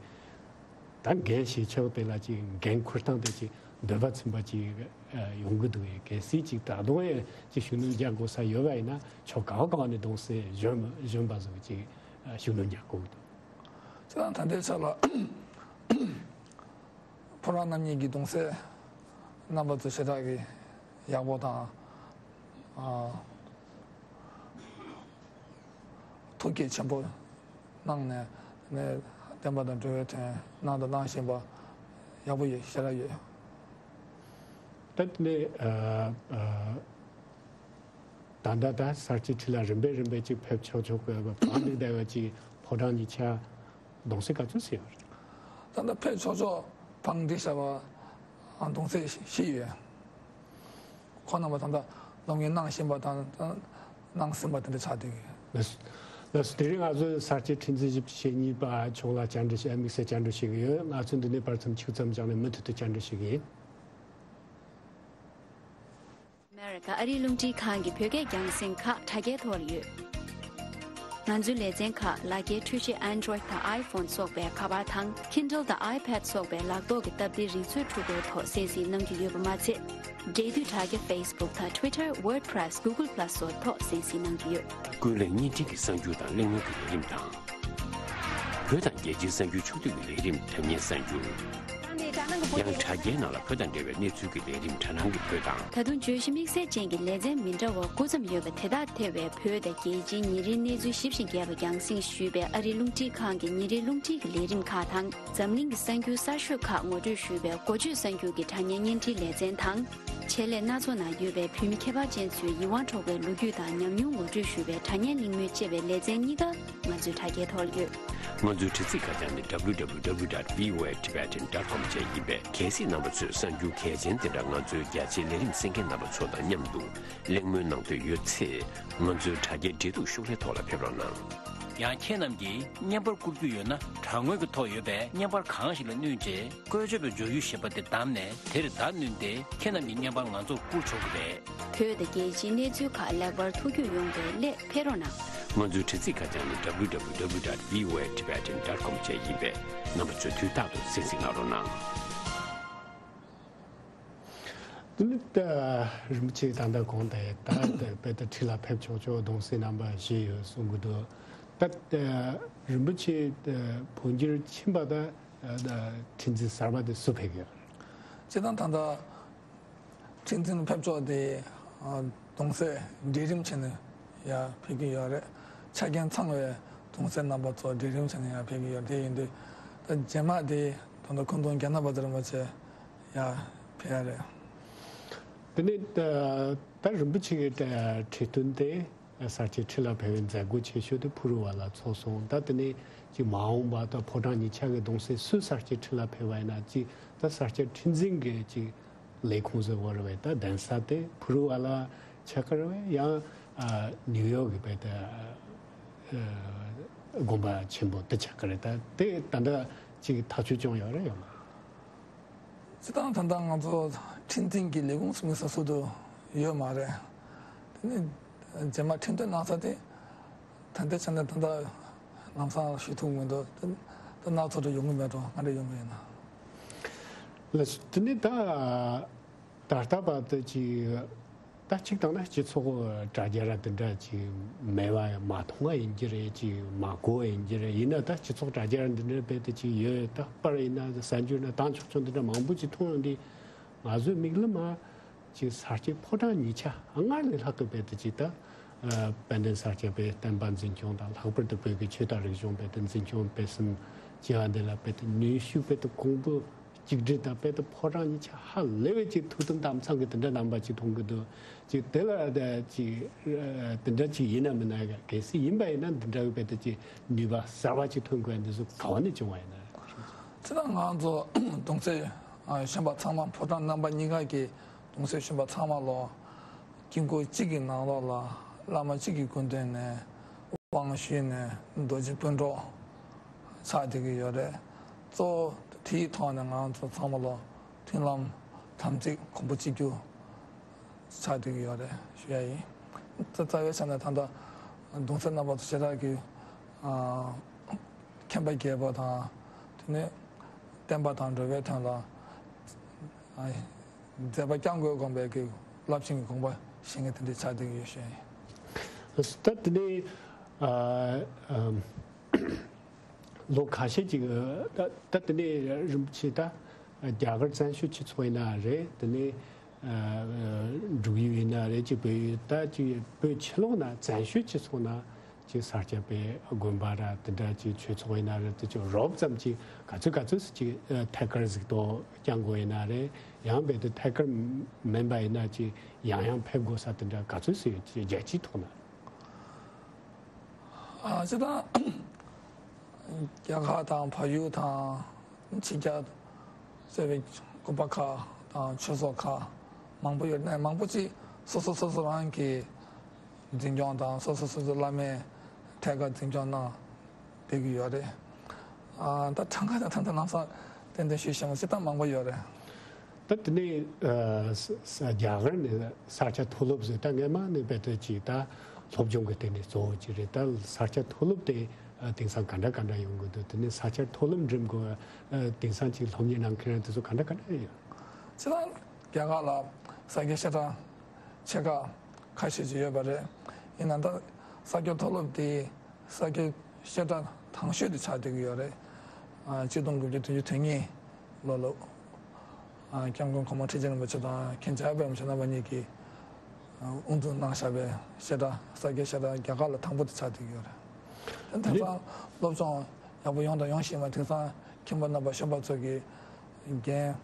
ད་འགན་བཞེས་ཕྱོགས་དེ་ལ་ཅིག་འགན་འཁུར་སྟངས་དེ་ཅིག་འདོད་པ་ཚིམ་པ་ཅིག་ཨ་ཡོང་གི་འདུག་གས། གལ་སྲིད་ཅིག་ད་དུང་ཡང་ཅིག་ཤུགས་སྣོན་རྒྱག་དགོས་ས་ཡོད་པ་ཡིན་ན། ཕྱོགས་ག་བ་ག་བ་ནས་གདུང་སྲས་གཞོན་གཞོན་པ་ཚོ་གི་ཅིག་ཨ་ཤུགས་སྣོན་རྒྱག་དགོས་ཀྱི་འདུག་ཅི་ལྟར་ད་ལྟའི་ཆ་ལ་ཕོ་བྲང་རྣམ་གཉིས་ཀྱི་གདུང་སྲས་རྣམ་པ་ཚོ་ཞེ་དྲག་གི་ཡག་པོ་དང་ཨ་ཐུགས་བསྐྱེད་ཆེན་པོ་གནང་ནས་ནས་བསྟན་པ་དང་འགྲོ་བའི་དོན་གནང་དང་གནང་བཞིན་པ་ཡག་པོ་ཡོད། ཞེ་དྲག་ཡོད། ད་དེ་ནས་ཨ་ཨ་ད་ལྟ་ད་གསར་བརྗེའི་ཁྲི་ལ་རིམ་པས་རིམ་པས་ཅིག་ཕེབས་ཆོག་ཆོག་གི་བང་འདུག་བསྡད་པ་ཅིག་ཕོ་བྲང་གཉིས་ཆ་གདུང་སྲས་ག་ཚོད་ཟིན་ཡོད་རེད། ད་ལྟ་ཕེབས་ཆོག་ཆོག་བང་འདི་བྱ་བ་གདུང་སྲས་བཞི་ཡོད། ཁོང་རྣམ་པ་ད་ལྟ་སློབ་གཉེར་གནང་བཞིན་པ་དང་གནང་ཟིན་པ་དེ་འདྲ་ཆགས་བསྡད་ཀྱི་ཡོད། ལགས་སོ། ལགས་སོ། དེ་རིང་ང་ཚོས་གསར་བརྗེའི་ཁྲི་འཛིན་བཞི་བཅུ་ཞེ་གཉིས་པ་མཆོག་ལ་བཅར་འདྲི་ཞུ། དམིགས་བསལ་བཅར་འདྲི་ཞུ་གི་ཡོད། ང་ཚོས་འདི་ནས་བར་མཚམས་ཆུང་ཙམ་བཞག་ནས་མུ་མཐུད་དུ་བཅར་འདྲི་ཞུ་གི་ཡིན། ཨ་མེ་རི་ཀ་ཨ་རིའི་རླུང་འཕྲིན་ཁང་གི་བོད་སྐད་རྒྱང་སྲིང་ཁག་དྲ་རྒྱའི་ཐོག་ལ་ཡོད། ང་ཚོའི་ལེ་ཚན་ཁག་ལག་འཁྱེར་འཕྲུལ་ཆས་Android་དང་iPhone་སོགས་པའི་ཁ་པར་དང་Kindle་དང་iPad་སོགས་པའི་ལག་ཐོག་གི་སྟབས་བདེའི་རིག་མཛོད་འཕྲུལ་འཁོར་ཐོག་གསན་གཟིགས་གནང་རྒྱུ་ཡོད་པ་མ་ཚད། འབྲེལ་མཐུད་དྲ་རྒྱ་Facebook་དང་Twitter, WordPress, Google Plus་སོགས་ཐོག་གསན་གཟིགས་གནང་རྒྱུ་ཡོད། ཀུན་གླེང་བརྙན་འཕྲིན་གྱི་གསར་འགྱུར་དང་གླེང་མོལ་གྱི་ལས་རིམ་དང་། བོད་དང་རྒྱལ་སྤྱིའི་གསར་འགྱུར་ཕྱོགས་བསྡུས་ཀྱི་ལས་རིམ་དྲ་བརྙན་གསར་འགྱུར། ཡང་དྲ་རྒྱའི་ནང་ལ་བོད་དང་འབྲེལ་བའི་གནས་ཚུལ་གྱི་ལས་རིམ་དྲ་སྣང་གི་བོད་དང་། ད་དུང་བརྗོད་གཞི་དམིགས་བསལ་ཅན་གྱི་ལེ་ཚན་མི་འདྲ་བ་དགུ་ཙམ་ཡོད་པ་དེ་དག་ཐེ་བའི་བོད་དང་རྒྱལ་སྤྱིའི་ཉིན་རེའི་གནས་ཚུལ་ཞིབ་ཅིང་རྒྱས་པ་རྒྱང་སྲིང་ཞུས་པའི་ཨ་རིའི་རླུང་འཕྲིན་ཁང་གི་ཉིན་རེའི་རླུང་འཕྲིན་གྱི་ལས་རིམ་ཁག་དང་། འཛམ་གླིང་གི་གསར་འགྱུར་གསར་ཤོས་ཁག་ངོ་སྤྲོད་ཞུས་པའི་འགོ་བརྗོད་གསར་འགྱུར་གྱི་དྲ་བརྙན་བརྙན་འཕྲིན་ལེ་ཚན་དང་། ཆེད་ལས་སྣ་ཚོགས་ནང་ཡོད་པའི་བོད་མི་ཁྱད་པར་ཅན་ཚོའི་ཡིད་དབང་འཕྲོག་པའི་ལོ་རྒྱུས་དང་ཉམས་མྱོང་ངོ་སྤྲོད་ཞུས་པའི་དྲ་བརྙན་གླེང་མོལ་ཅེས་པའི་ལེ་ཚན་གཉིས་ཀ་ང་ཚོའི་དྲ་རྒྱའི་ཐོག་ལ་ཡོད། ང་ཚོའི་དྲ་ཚིགས་ཁ་བྱང་ནི་W W W dot V O A Tibetan dot com བཅས་ཡིན་པས། གལ་སྲིད་རྣམ་པ་ཚོས་གསར་འགྱུར་གལ་ཆེན་དེ་འདྲ་ང་ཚོའི་རྒྱ་ཆེའི་ལས་རིམ་གསན་མཁན་རྣམ་པ་ཚོ་དང་མཉམ་དུ་གླེང་མོལ་གནང་འདོད་ཡོད་ཚེ། ང་ཚོའི་དྲ་རྒྱའི་འབྲེལ་གཏུག་ཤོག་ལྷེ་ཐོག་ལ་ཕེབས་རོགས་གནང་། ཡང་ཁྱེད་རྣམས་ཀྱིས་བརྙན་པར་བསྐུར་རྒྱུ་ཡོད་ན། དྲ་ངོས་ཀྱི་ཐོག་ཡོད་པའི་བརྙན་པར་གང་ཞིག་ལ་བསྣུན་རྗེས། བཀོལ་སྤྱོད་པའི་འབྱོར་ཡུལ་ཞེས་པ་དེ་བདམས་ནས། དེར་བརྡ་བསྣུན་ཏེ། ཁྱེད་རྣམས་ཀྱི་བརྙན་པར་ང་ཚོར་བསྐུར་ཆོག་གི་རེད། བོད་དང་རྒྱལ་སྤྱིའི་གནས་ཚུལ་ཁག་ལེགས་པར་ཐུགས་རྒྱུས་ཡོང་བའི་སླད་ཕེབས་རོགས་གནང་། ང་ཚོའི་དྲ་ཚིགས་ཁ་བྱང་ནི་W W W dot V O A Tibetan dot com བཅས་ཡིན་པས། རྣམ་པ་ཚོས་དུས་རྟག་ཏུ་གསན་གཟིགས་གནང་རོགས་གནང་། དེ་ནི་ད་རིན་པོ་ཆེ་ད་ལྟ་གོང་དེ་ད་དཔེ་ད་ཁྲི་ལ་ཕེབས་ཆོག་ཆོག་གདུང་སྲས་རྣམ་པ་བཞི་ཡོད་གསུང་གི་འདུག་ད་རིན་པོ་ཆེ་འཕོ་འགྱུར་ཕྱིན་པ་ད་ཁྲི་འཛིན་གསར་པ་དེ་སུ་ཕེབས་ཡོད། སྤྱིར་བཏང་ད་ལྟ་ཁྲི་འཛིན་ཕེབས་ཕྱོགས་དེ་གདུང་སྲས་གྲལ་རིམ་བྱས་ནས་ཡར་ཕེབས་ཀྱི་ཡོད་རེད། ཆ་རྐྱེན་ཚང་བའི་གདུང་སྲས་རྣམ་པ་ཚོ་གྲལ་རིམ་བྱས་ནས་ཡར་ཕེབས་ཀྱི་ཡོད་རེད། དེ་ཡིན་དུས་ད་རྗེས་མ་དེ་ད་ལྟ་སྐུ་གདུང་རྒྱ་ནག་པ་ཚོ་རིན་པོ་ཆེ་ཡར་ཕེབས་ཡ་རེད། དེ་ནས་ད་ད་རིན་པོ་ཆེ་གི་ཁྲི་སྟོན་དེ་ས་སྐྱའི་ཁྲི་ལ་ཕེབས་པའི་མཛད་སྒོ་ཆེ་ཤོས་དེ་ཕུ་རུ་བ་ལ་ཚོགས་སོང་། ད་དེ་ནས་ཅིག་མ་འོངས་པ་ད་ཕོ་བྲང་གཉིས་ཆ་གི་གདུང་སྲས་སུ་ས་སྐྱའི་ཁྲི་ལ་ཕེབས་པ་ཡིན་ན་ཅིག་ད་ས་སྐྱ་ཁྲི་འཛིན་གི་ཅིག་ལས་ཁུངས་ཟེར་བ་རེད་པས། ད་གདན་ས་དེ་ཕུ་རུ་བ་ལ་ཆགས་ཀྱི་རེད་པས། ཡང་ཨ་ནིའུ་ཡོག་གི་པས་ད་ཨ་དགོན་པ་ཆེན་པོ་དེ་ཆགས་ཀྱི་རེད། ད་དེ་ད་ལྟ་ཅིག་ཐག་གཅོད་བྱུང་ཡོད་རེད་ཡོད་མ། སྤྱིར་བཏང་ད་ལྟ་ང་ཚོ་ཁྲི་འཛིན་གྱི་ལས་ཁུངས་སུ་དམིགས་བསལ་སུ་དུ་ཡོད་མ་རེད། དེ་ནི་རྗེས་མ་ཁྲི་སྟོན་གནང་ས་དེ་ད་ལྟའི་ཆ་ནས་ད་ལྟ་ལམ་སང་ཞུ་ཐུབ་མི་འདུག་ད་ད་སྣ་ཚོགས་འདྲ་ཡོང་གི་མེད་འགྲོ། ང་འདྲ་ཡོང་གི་ཡིན་ན། ལགས་སོ། དེ་ནི་ད་ད་ལྟ་བར་དུ་ཅིག་ད་གཅིག་བཏང་ན་སྤྱི་ཚོགས་དྲ་རྒྱ་ར་དེ་འདྲ་ཅིག་མེད་པ་མ་མཐོང་བ་ཡིན་གྱི་རེད། ཅིག་མ་གོ་བ་ཡིན་གྱི་རེད། ཡིན་ན་ད་སྤྱི་ཚོགས་དྲ་རྒྱ་ར་འདི་འདྲ་རྦད་དེ་ཅིག་ཡོད། ད་པར་ཡིན་ན་གསར་འགྱུར་ན་བཏང་ཆོག་ཆོག་འདི་འདྲ་མང་པོ་ཅིག་མཐོང་ཡོང་དུས་ང་ཚོའི་མིག་ལམ་མ་ཅིག་ས་སྐྱའི་ཕོ་བྲང་གཉིས་ཆ་སྔར་ལས་ལྷག་གི་རྦད་དེ་ཅིག་ད་དཔལ་ལྡན་ས་སྐྱ་པའི་བསྟན་པ་འཛིན་སྐྱོང་དང་ལྷག་པར་དུ་བོད་ཀྱི་ཆོས་དང་རིག་གཞུང་རྦད་དེ་འཛིན་སྐྱོང་སྤེལ་གསུམ་བྱེད་པ་འདི་ལ་རྦད་དེ་ནུས་ཤུགས་རྦད་དེ་གོང་བུ་གཅིག་སྒྲིལ་དང་རྦད་དེ་ཕོ་བྲང་གཉིས་ཆ་ཧ་ལས་པའི་ཅིག་ཐུགས་དམ་དམ་གཙང་གི་དེ་འདྲ་རྣམ་པ་ཅིག་མཐོང་གི་འདུག་ཅིག་དེ་ལ་ཅིག་དེ་འདྲ་ཅིག་ཡིན་ན་མིན་ན། གལ་སྲིད་ཡིན་པ་ཡིན་ན་འདི་འདྲ་གི་རྦད་དེ་ཅིག་ནུས་པ་གསར་པ་ཅིག་ཐོན་དགོས་ཡ་འདི་ཚོ་ག་བ་ནས་བྱུང་བ་ཡིན་ན། སྤྱིར་བཏང་ང་ཚོ་གདུང་སྲས་གཞོན་པ་ཚང་མ་ཕོ་བྲང་རྣམ་པ་གཉིས་ཀ་གི་གདུང་སྲས་གཞོན་པ་ཚང་མ་ལོ་དཀྱིལ་འཁོར་གཅིག་གི་ནང་ལོགས་ལ་བླ་མ་གཅིག་གི་སྐུ་མདུན་ནས་དབང་ཞུས་ནས་རྡོ་རྗེ་སྤུན་གྲོགས་ཆགས་བསྡད་ཀྱི་ཡོད་རེད། གཙོ་བོ་དེའི་ཐོག་ནས་ང་ཚོ་ཚང་མ་ལོ་མཐུན་ལམ་དམ་ཚིག་གོང་བུ་གཅིག་གྱུར་ཆགས་བསྡད་ཀྱི་ཡོད་རེད་ཞུ་ཡ་ཡིན། རྩ་རྩ་བའི་ཆ་ནས་ད་ལྟ་གདུང་སྲས་རྣམ་པ་ཚོ་ཞེ་དྲག་གི་ཨ་མཁྱེན་པ་རྒྱས་པ་དང་དེ་ནས་བསྟན་པ་དང་འགྲོ་བའི་དོན་ལ་ཨ་མཛད་པ་བསྐྱང་དགོས་དགོངས་པའི་གི་རླབས་ཆེན་གྱི་དགོངས་པ་བཞེས་མཁན་དེ་འདྲ་ཆགས་བསྡད་ཀྱི་ཡོད་ཞུ་ཡ་ཡིན། ད་དེ་ནས་ཨ་ཨམ། ལོ་ཁ་ཤས་ཅིག་ད་ད་དེ་ནས་རིན་པོ་ཆེ་ད་རྒྱ་གར་བཙན་བྱོལ་སྤྱི་ཚོགས་ཡིན་ན་རེད། དེ་ནས་ཨ་འབྲུག་ཡུལ་ཡིན་ན་རེད། ཅིག་བོད་ཡུལ་ད་ཅིག་བོད་ཕྱི་ལོགས་ན་བཙན་བྱོལ་སྤྱི་ཚོགས་ན་ཅིག་ས་སྐྱ་པའི་དགོན་པ་ར་དེ་འདྲ་ཅིག་ཆོས་ཚོགས་ཡིན་ན་རེད། དེ་ཅིག་རོབ་ཙམ་ཅིག་ག་ཚོད་ག་ཚོད་སུ་ཅིག་ཐད་ཀར་གཟིགས་རྟོག་བསྐྱང་དགོས་ཡིན་ན་རེད། ཡང་རྦད་དེ་ཐད་ཀར་མིན་པ་ཡིན་ན་ཅིག་ཡང་ཡང་ཕེབས་དགོས་ས་དེ་འདྲ་ག་ཚོད་སུ་ཡོད་ཅིག་རྒྱལ་སྤྱིའི་ཐོག་ན། ཨ་སྤྱིར་བཏང་རྒྱ་གར་དང་བལ་ཡུལ་དང་ཕྱི་རྒྱལ་གཙོས་པའི་དགོན་པ་ཁག་དང་ཆོས་ཚོགས་ཁག་མང་པོ་ཡོད་ནས། མང་པོ་ཅིག་སོ་སོ་སོ་སོ་རང་གི་འཛིན་སྐྱོང་དང་སོ་སོ་སོ་སོ་བླ་མའི་ཐད་ཀར་འཛིན་སྐྱོང་གནང་བསྡད་ཀྱི་ཡོད་རེད། ཨ་ད་གྲངས་ཀ་དང་ད་ལྟ་ལམ་སང་ཏན་ཏན་ཞུས་བཞག་ན་སྤྱིར་བཏང་མང་པོ་ཡོད་རེད། ད་དེ་ནས་ཨ་ས་ས་རྒྱ་གར་ནས་ས་སྐྱ་མཐོ་སློབ་ཟེར་ད་སྔས་མ་ནས་རྦད་དེ་ཅིག་ད་སློབ་སྦྱོང་གི་སྟེང་ནས་གཙོ་བོ་ཅིག་རེད། ད་ས་སྐྱ་མཐོ་སློབ་དེ་ཨ་དེང་སང་ག་འདྲ་ག་འདྲ་ཡོང་གི་འདུག་དེ་ནས་ས་སྐྱ་མཐོ་སློབ་འགྲིམ་དགོས་ཨ་དེང་སང་ཅིག་སློབ་གཉེར་གནང་མཁན་དེ་ཚོ་ག་འདྲ་ག་འདྲ་ཡོད། སྤྱིར་བཏང་རྒྱ་གར་ལ་ས་སྐྱའི་བཤད་གྲྭ་ཆེ་ཁག་ཁ་ཤས་ཅིག་ཡོད་པ་རེད། ཡིན་ན་ད་ས་སྐྱ་མཐོ་སློབ་དེ་ས་སྐྱའི་བཤད་གྲྭ་དང་ཤོས་དེ་ཆགས་བསྡད་ཀྱི་ཡོད་རེད། ཨ་གཅིག་སྟོང་དགུ་བརྒྱ་བདུན་ཅུ་དོན་གཉིས་ལོ་ལ་ཨ་སྐྱབས་མགོན་གོང་མ་ཁྲི་ཆེན་རིན་པོ་ཆེ་དང་མཁན་ཆེན་ཨ་པད་རིན་པོ་ཆེ་རྣམ་པ་གཉིས་ཀྱིས་ཨ་དབུ་འཛུགས་གནང་བཞག་པའི་བཤད་གྲྭ་ས་སྐྱའི་བཤད་གྲྭ་རྒྱ་གར་ལ་དང་པོ་དེ་ཆགས་བསྡད་ཀྱི་ཡོད་རེད། དེང་སང་སློབ་སྦྱོང་ཡག་པོ་ཡོང་དང་ཡོང་བཞིན་པ། དེང་སང་མཁན་པོ་རྣམ་པ་གཞོན་པ་ཚོ་གིས་འགན་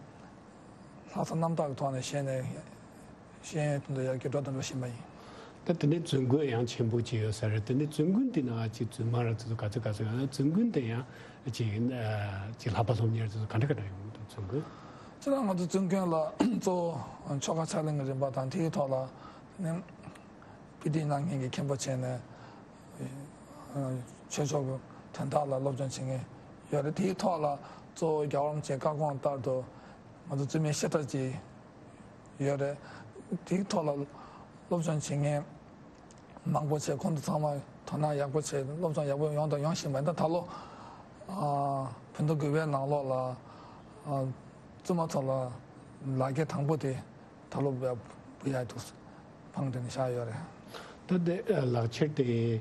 ལྷག་བསམ་རྣམ་དག་གི་ཐོག་ནས་བཞེས་ནས་ཤེས་ཡོན་དོན་དུ་ཡར་རྒྱས་འགྲོ་དང་འགྲོ་བཞིན་པ་ཡིན། ད་དེ་ནས་བརྩོན་འགྲུས་ཡང་ཆེན་པོ་ཅིག་ཡོད་ས་རེད། དེ་ནས་བརྩོན་འགྲུས་འདི་ནང་ཅིག་བརྩོན་མ་ར་ཚོ་ག་ཚོད་ག་ཚོད་ཡང་བརྩོན་འགྲུས་དེ་ཡང་ཅིག་ཅིག་ལྷག་པ་སློབ་གཉེར་ཚོ་ག་འདྲ་ག་འདྲ་ཡོང་གི་འདུག་བརྩོན་འགྲུས། སྤྱིར་བཏང་ང་ཚོ་བརྩོན་འགྲུས་ལ་གཙོ་བོ་ཆོ་ག་ཕྱག་ལེན་གྱི་རིམ་པ་དང་དེའི་ཐོག་ལ་དེ་ནས་དཔེ་ཁྲིད་གནང་མཁན་གྱི་མཁན་པོ་བྱས་ནས་ཆོས་ཕྱོགས་ཀྱི་དོན་དག་ལ་སློབ་སྦྱོང་བྱེད་མཁན་ཡོད་རེད། དེའི་ཐོག་ལ་གཙོ་བོ་རྒྱལ་བ་རིན་པོ་ཆེའི་བཀའ་དགོངས་ལྟར་དུ་ང་ཚོ་བཙུན་མའི་བཤད་གྲྭ་ཅིག་ཡོད་རེད། དེའི་ཐོག་ལ་སློབ་སྦྱོང་བྱེད་མཁན་མང་པོ་བྱས། ཁོང་ཚོ་ཚང་མ་དོ་སྣང་ཡག་པོ་བྱས། སློབ་སྦྱོང་ཡག་པོ་ཡོང་དང་ཡོང་བཞིན་པ་ཡིན། ད་ད་ལོ་ཨ་བོད་ཟླ་དགུ་པའི་ནང་ལོགས་ལ་ཨ་བཙུན་མ་ཚོ་ལ་ལག་འཁྱེར་དང་པོ་དེ་ ད་ལོ་བ་བུ་ཡ་དུ་ཕང་དྲན་བཞག་ཡོད་རེད། ད་དེ་ལག་ཁྱེར་དེ་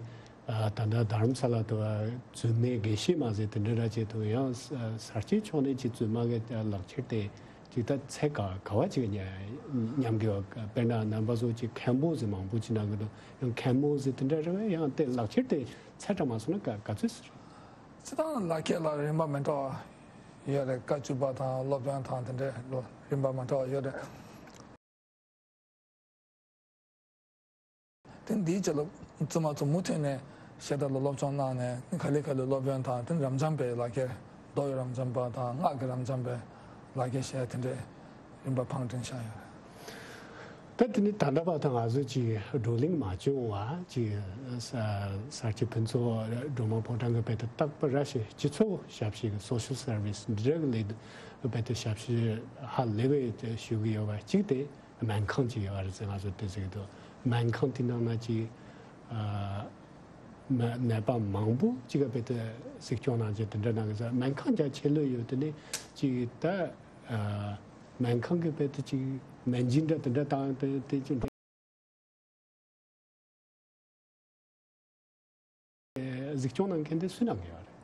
ད་ལྟ་དྷ་རམ་ས་ལ་དུ་རྫུན་མའི་དགེ་བཤེས་མ་ཟེར་དེ་འདྲ་ར་ཅེ་དུ་ཡང་ས་སྐྱའི་ཕྱོགས་ནས་ཅི་རྫུན་མ་གི་ལག་ཁྱེར་དེ་ཅིག་ད་ཚད་ག་ག་བ་ཅིག་ཉམས་ཀྱི་བ། དཔེར་ན་རྣམ་པ་ཚོ་ཅིག་མཁན་པོ་ཟེར་མང་པོ་ཅིག་ན་གི་འདུག་ཡང་མཁན་མོ་ཟེར་དེ་འདྲ་རེད་བས། ཡང་དེ་ལག་ཁྱེར་དེ་ཚད་གྲངས་མ་སོང་ན་ག་ག་ཚོད་ཟེར། སྤྱི་བཏང་ལག་ཁྱེར་ལ་རིན་པ་མི་འདྲ་བ་ཡོད་རེད། ཀ་བཅུ་པ་དང་སློབ་ཐོན་དང་དེ་འདྲའི་ལོ་རིན་པ་མི་འདྲ་བ་ཡོད་རེད། དེ་འདིའི་རྗེས་ལ་བཙུན་མ་ཚོ་མུ་མཐུད་ནས་ཤེས་དར་ལ་སློབ་སྦྱོང་གནང་ནས་ག་ལེ་ག་ལེ་སློབ་ཡོན་དང་དེ་རབ་འབྱམས་པའི་ལག་ཁྱེར། མདོ་ཡི་རབ་འབྱམས་པ་དང་སྔགས་ཀྱི་རབ་འབྱམས་པའི་ལག་ཁྱེར་བཞེས། དེ་འདྲའི་རིམ་པ་འཕང་དྲན་བཞག་ཡོད་རེད། ད་དེ་ནི་ད་ལྟ་བར་དུ་ང་ཚོ་ཅིག་བགྲོ་གླེང་མ་བྱུང་བ་ཅིག་ས་སྐྱ་ཕུན་ཚོགས་སྒྲོལ་མ་ཕོ་བྲང་གི་བར་དུ་རྟག་པར་ར་ཞིག་སྤྱི་ཚོགས་ཞབས་ཕྱི་གི་སོ་ཤལ་སར་བིས་འདི་འདྲ་གི་ལས་དོན་བར་དུ་ཞབས་ཕྱི་ཧ་ལས་པའི་ཞུ་གི་ཡོད་པ་གཅིག་དེ། སྨན་ཁང་ཅིག་ཡོད་རེད་ཟེར་ང་ཚོ་དེ་ཟེར་གི་འདུག་སྨན་ཁང་དེ་ནང་ན་ཅིག་ཨ་མ་ནད་པ་མང་པོ་ཅིག་ག་བེད་དེ་གཟིགས་སྐྱོང་གནང་རྒྱུ་དེ་འདྲ་གནང་གི་ཟེར། སྨན་ཁང་རྒྱ་ཆེ་ལོས་ཡོད། དེ་ནས་ཅིག་ད་ཨ་སྨན་ཁང་གི་བེད་དེ་ཅིག་སྨན་སྦྱིན་འདྲ་དེ་འདྲ་བཏང་དེ་དེ་ཅིག་གཟིགས་སྐྱོང་གནང་མཁན་དེ་སུས་གནང་གི་ཡོད་རེད།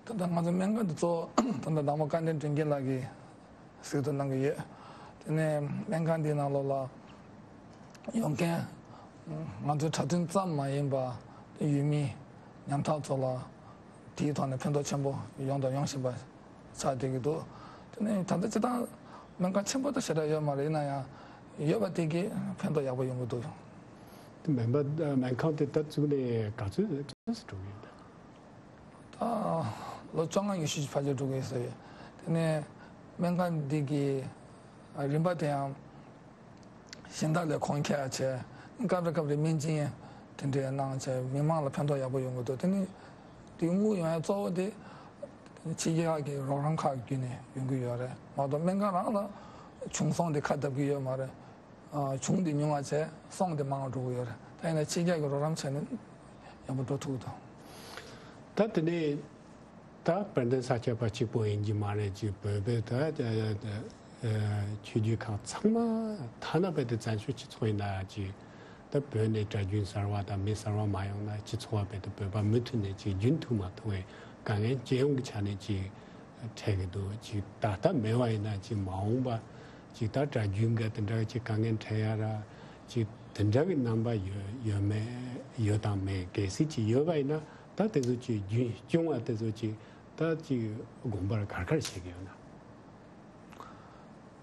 ད་ལྟ་ང་ཚོ་སྨན་ཁང་འདི་ཚོ་ད་ལྟ་བདག་མོ་སྐལ་ལྡན་དྲིན་རྒྱལ་ལགས་ཀྱིས་གཟིགས་སྐྱོང་གནང་གི་ཡོད། དེ་ནས་སྨན་ཁང་འདིའི་ནང་ལོགས་ལ་ཡོང་མཁན་ང་ཚོའི་གྲྭ་བཙུན་ཙམ་མ་ཡིན་པ་ཡུལ་མི་ཉམ་ཐག་ཚོ་ལ་དེའི་ཐོག་ནས་ཕན་ཐོགས་ཆེན་པོ་ཡོང་དང་ཡོང་བཞིན་པ་ཆགས་བསྡད་ཀྱི་འདུག་དེ་ནས་ད་ལྟ་སྤྱི་བཏང་སྨན་ཁང་ཆེན་པོ་དང་ཞེ་དྲག་ཡོད་མ་རེད། ཡིན་ན་ཡང་ཡོད་པ་དེ་གིས་ཕན་ཐོགས་ཡག་པོ་ཡོང་གི་འདུག་དེ་མིན་པ་སྨན་ཁང་དེ་ད་བཙུགས་ནས་ག་ཚོད་ག་ཚོད་འགྲོ་གི་ཡོད་ད། ད་ལོ་བཅོ་ལྔ་ཉི་ཤུ་ཅིག་ཕལ་ཆེར་འགྲོ་གི་ཡོད་ས་ཡོད། དེ་ནས་སྨན་ཁང་འདི་གི་རིན་པ་དེ་ཡང་གཞན་དག་ལས་གོང་ཁེ་ཡ་བྱས། སྐབས་རེ་སྐབས་རེ་སྨན་སྦྱིན་དེ་འདྲའི་གནང་བྱས་མི་མང་ལ་ཕན་ཐོགས་ཡག་པོ་ཡོང་གི་འདུག་དེ་ནི་དེ་དངུལ་ཡོང་ཡ་གཙོ་བོ་དེ་ཕྱི་རྒྱལ་གྱི་རོགས་རམ་ཁག་བརྒྱུད་ནས་ཡོང་གི་ཡོད་རེད་མ་གཏོགས་སྨན་ཁང་རང་ལ་བྱུང་སོང་དེ་ཁ་བརྡབ་ཀྱི་ཡོད་མ་རེད། ཨ་བྱུང་དེ་ཉུང་བ་བྱས་སོང་དེ་མང་བ་འགྲོ་གི་ཡོད་རེད། ད་ཡིན་ན་ཕྱི་རྒྱལ་གྱི་རོགས་རམ་བྱས་ནས་ཡག་པོ་འགྲོ་ཐུབ་ཀྱི་འདུག་ད་དེ་ནས་ད་དཔལ་ལྡན་ས་སྐྱ་པ་གཅིག་པོ་ཡིན་གྱི་མ་རེད་ཅེས་བོད་པའི་ད་ཆོས་བརྒྱུད་ཁག་ཚང་མ་ཐ་ན་བོད་དེ་བཙན་བྱོལ་སྤྱི་ཚོགས་ཡིན་ན་ཅིག་ད་བོད་ནས་གྲྭ་རྒྱུན་གསར་བ་དང་མི་གསར་བ་མ་ཡོང་ན་སྤྱི་ཚོགས་བ་བོད་དེ་བོད་པ་མུ་མཐུད་ནས་ཅིག་རྒྱུན་མཐུད་མ་ཐུབ་པའི་དཀའ་ངལ་སྤྱི་ཡོངས་ཀྱི་ཆ་ནས་ཅིག་འཕྲད་ཀྱི་འདུག་ཅིག་ད་ལྟ་མེད་པ་ཡིན་ན་ཅིག་མ་འོངས་པ་ཅིག་ད་གྲྭ་རྒྱུན་ག་དེ་འདྲ་ཅིག་དཀའ་ངལ་འཕྲད་ཡ་ར་ཅིག་དེ་འདྲ་གི་རྣམ་པ་ཡོད་ཡོད་མེད་ཡོད་དང་མེད་གལ་སྲིད་ཅིག་ཡོད་པ་ཡིན་ན་ད་དེ་ཚོ་ཅིག་རྒྱུན་སྐྱོང་བ་དེ་ཚོ་ཅིག་ད་ཅིག་དགོངས་པར་གར་གར་བྱེད་ཀྱི་ཡོད་ན།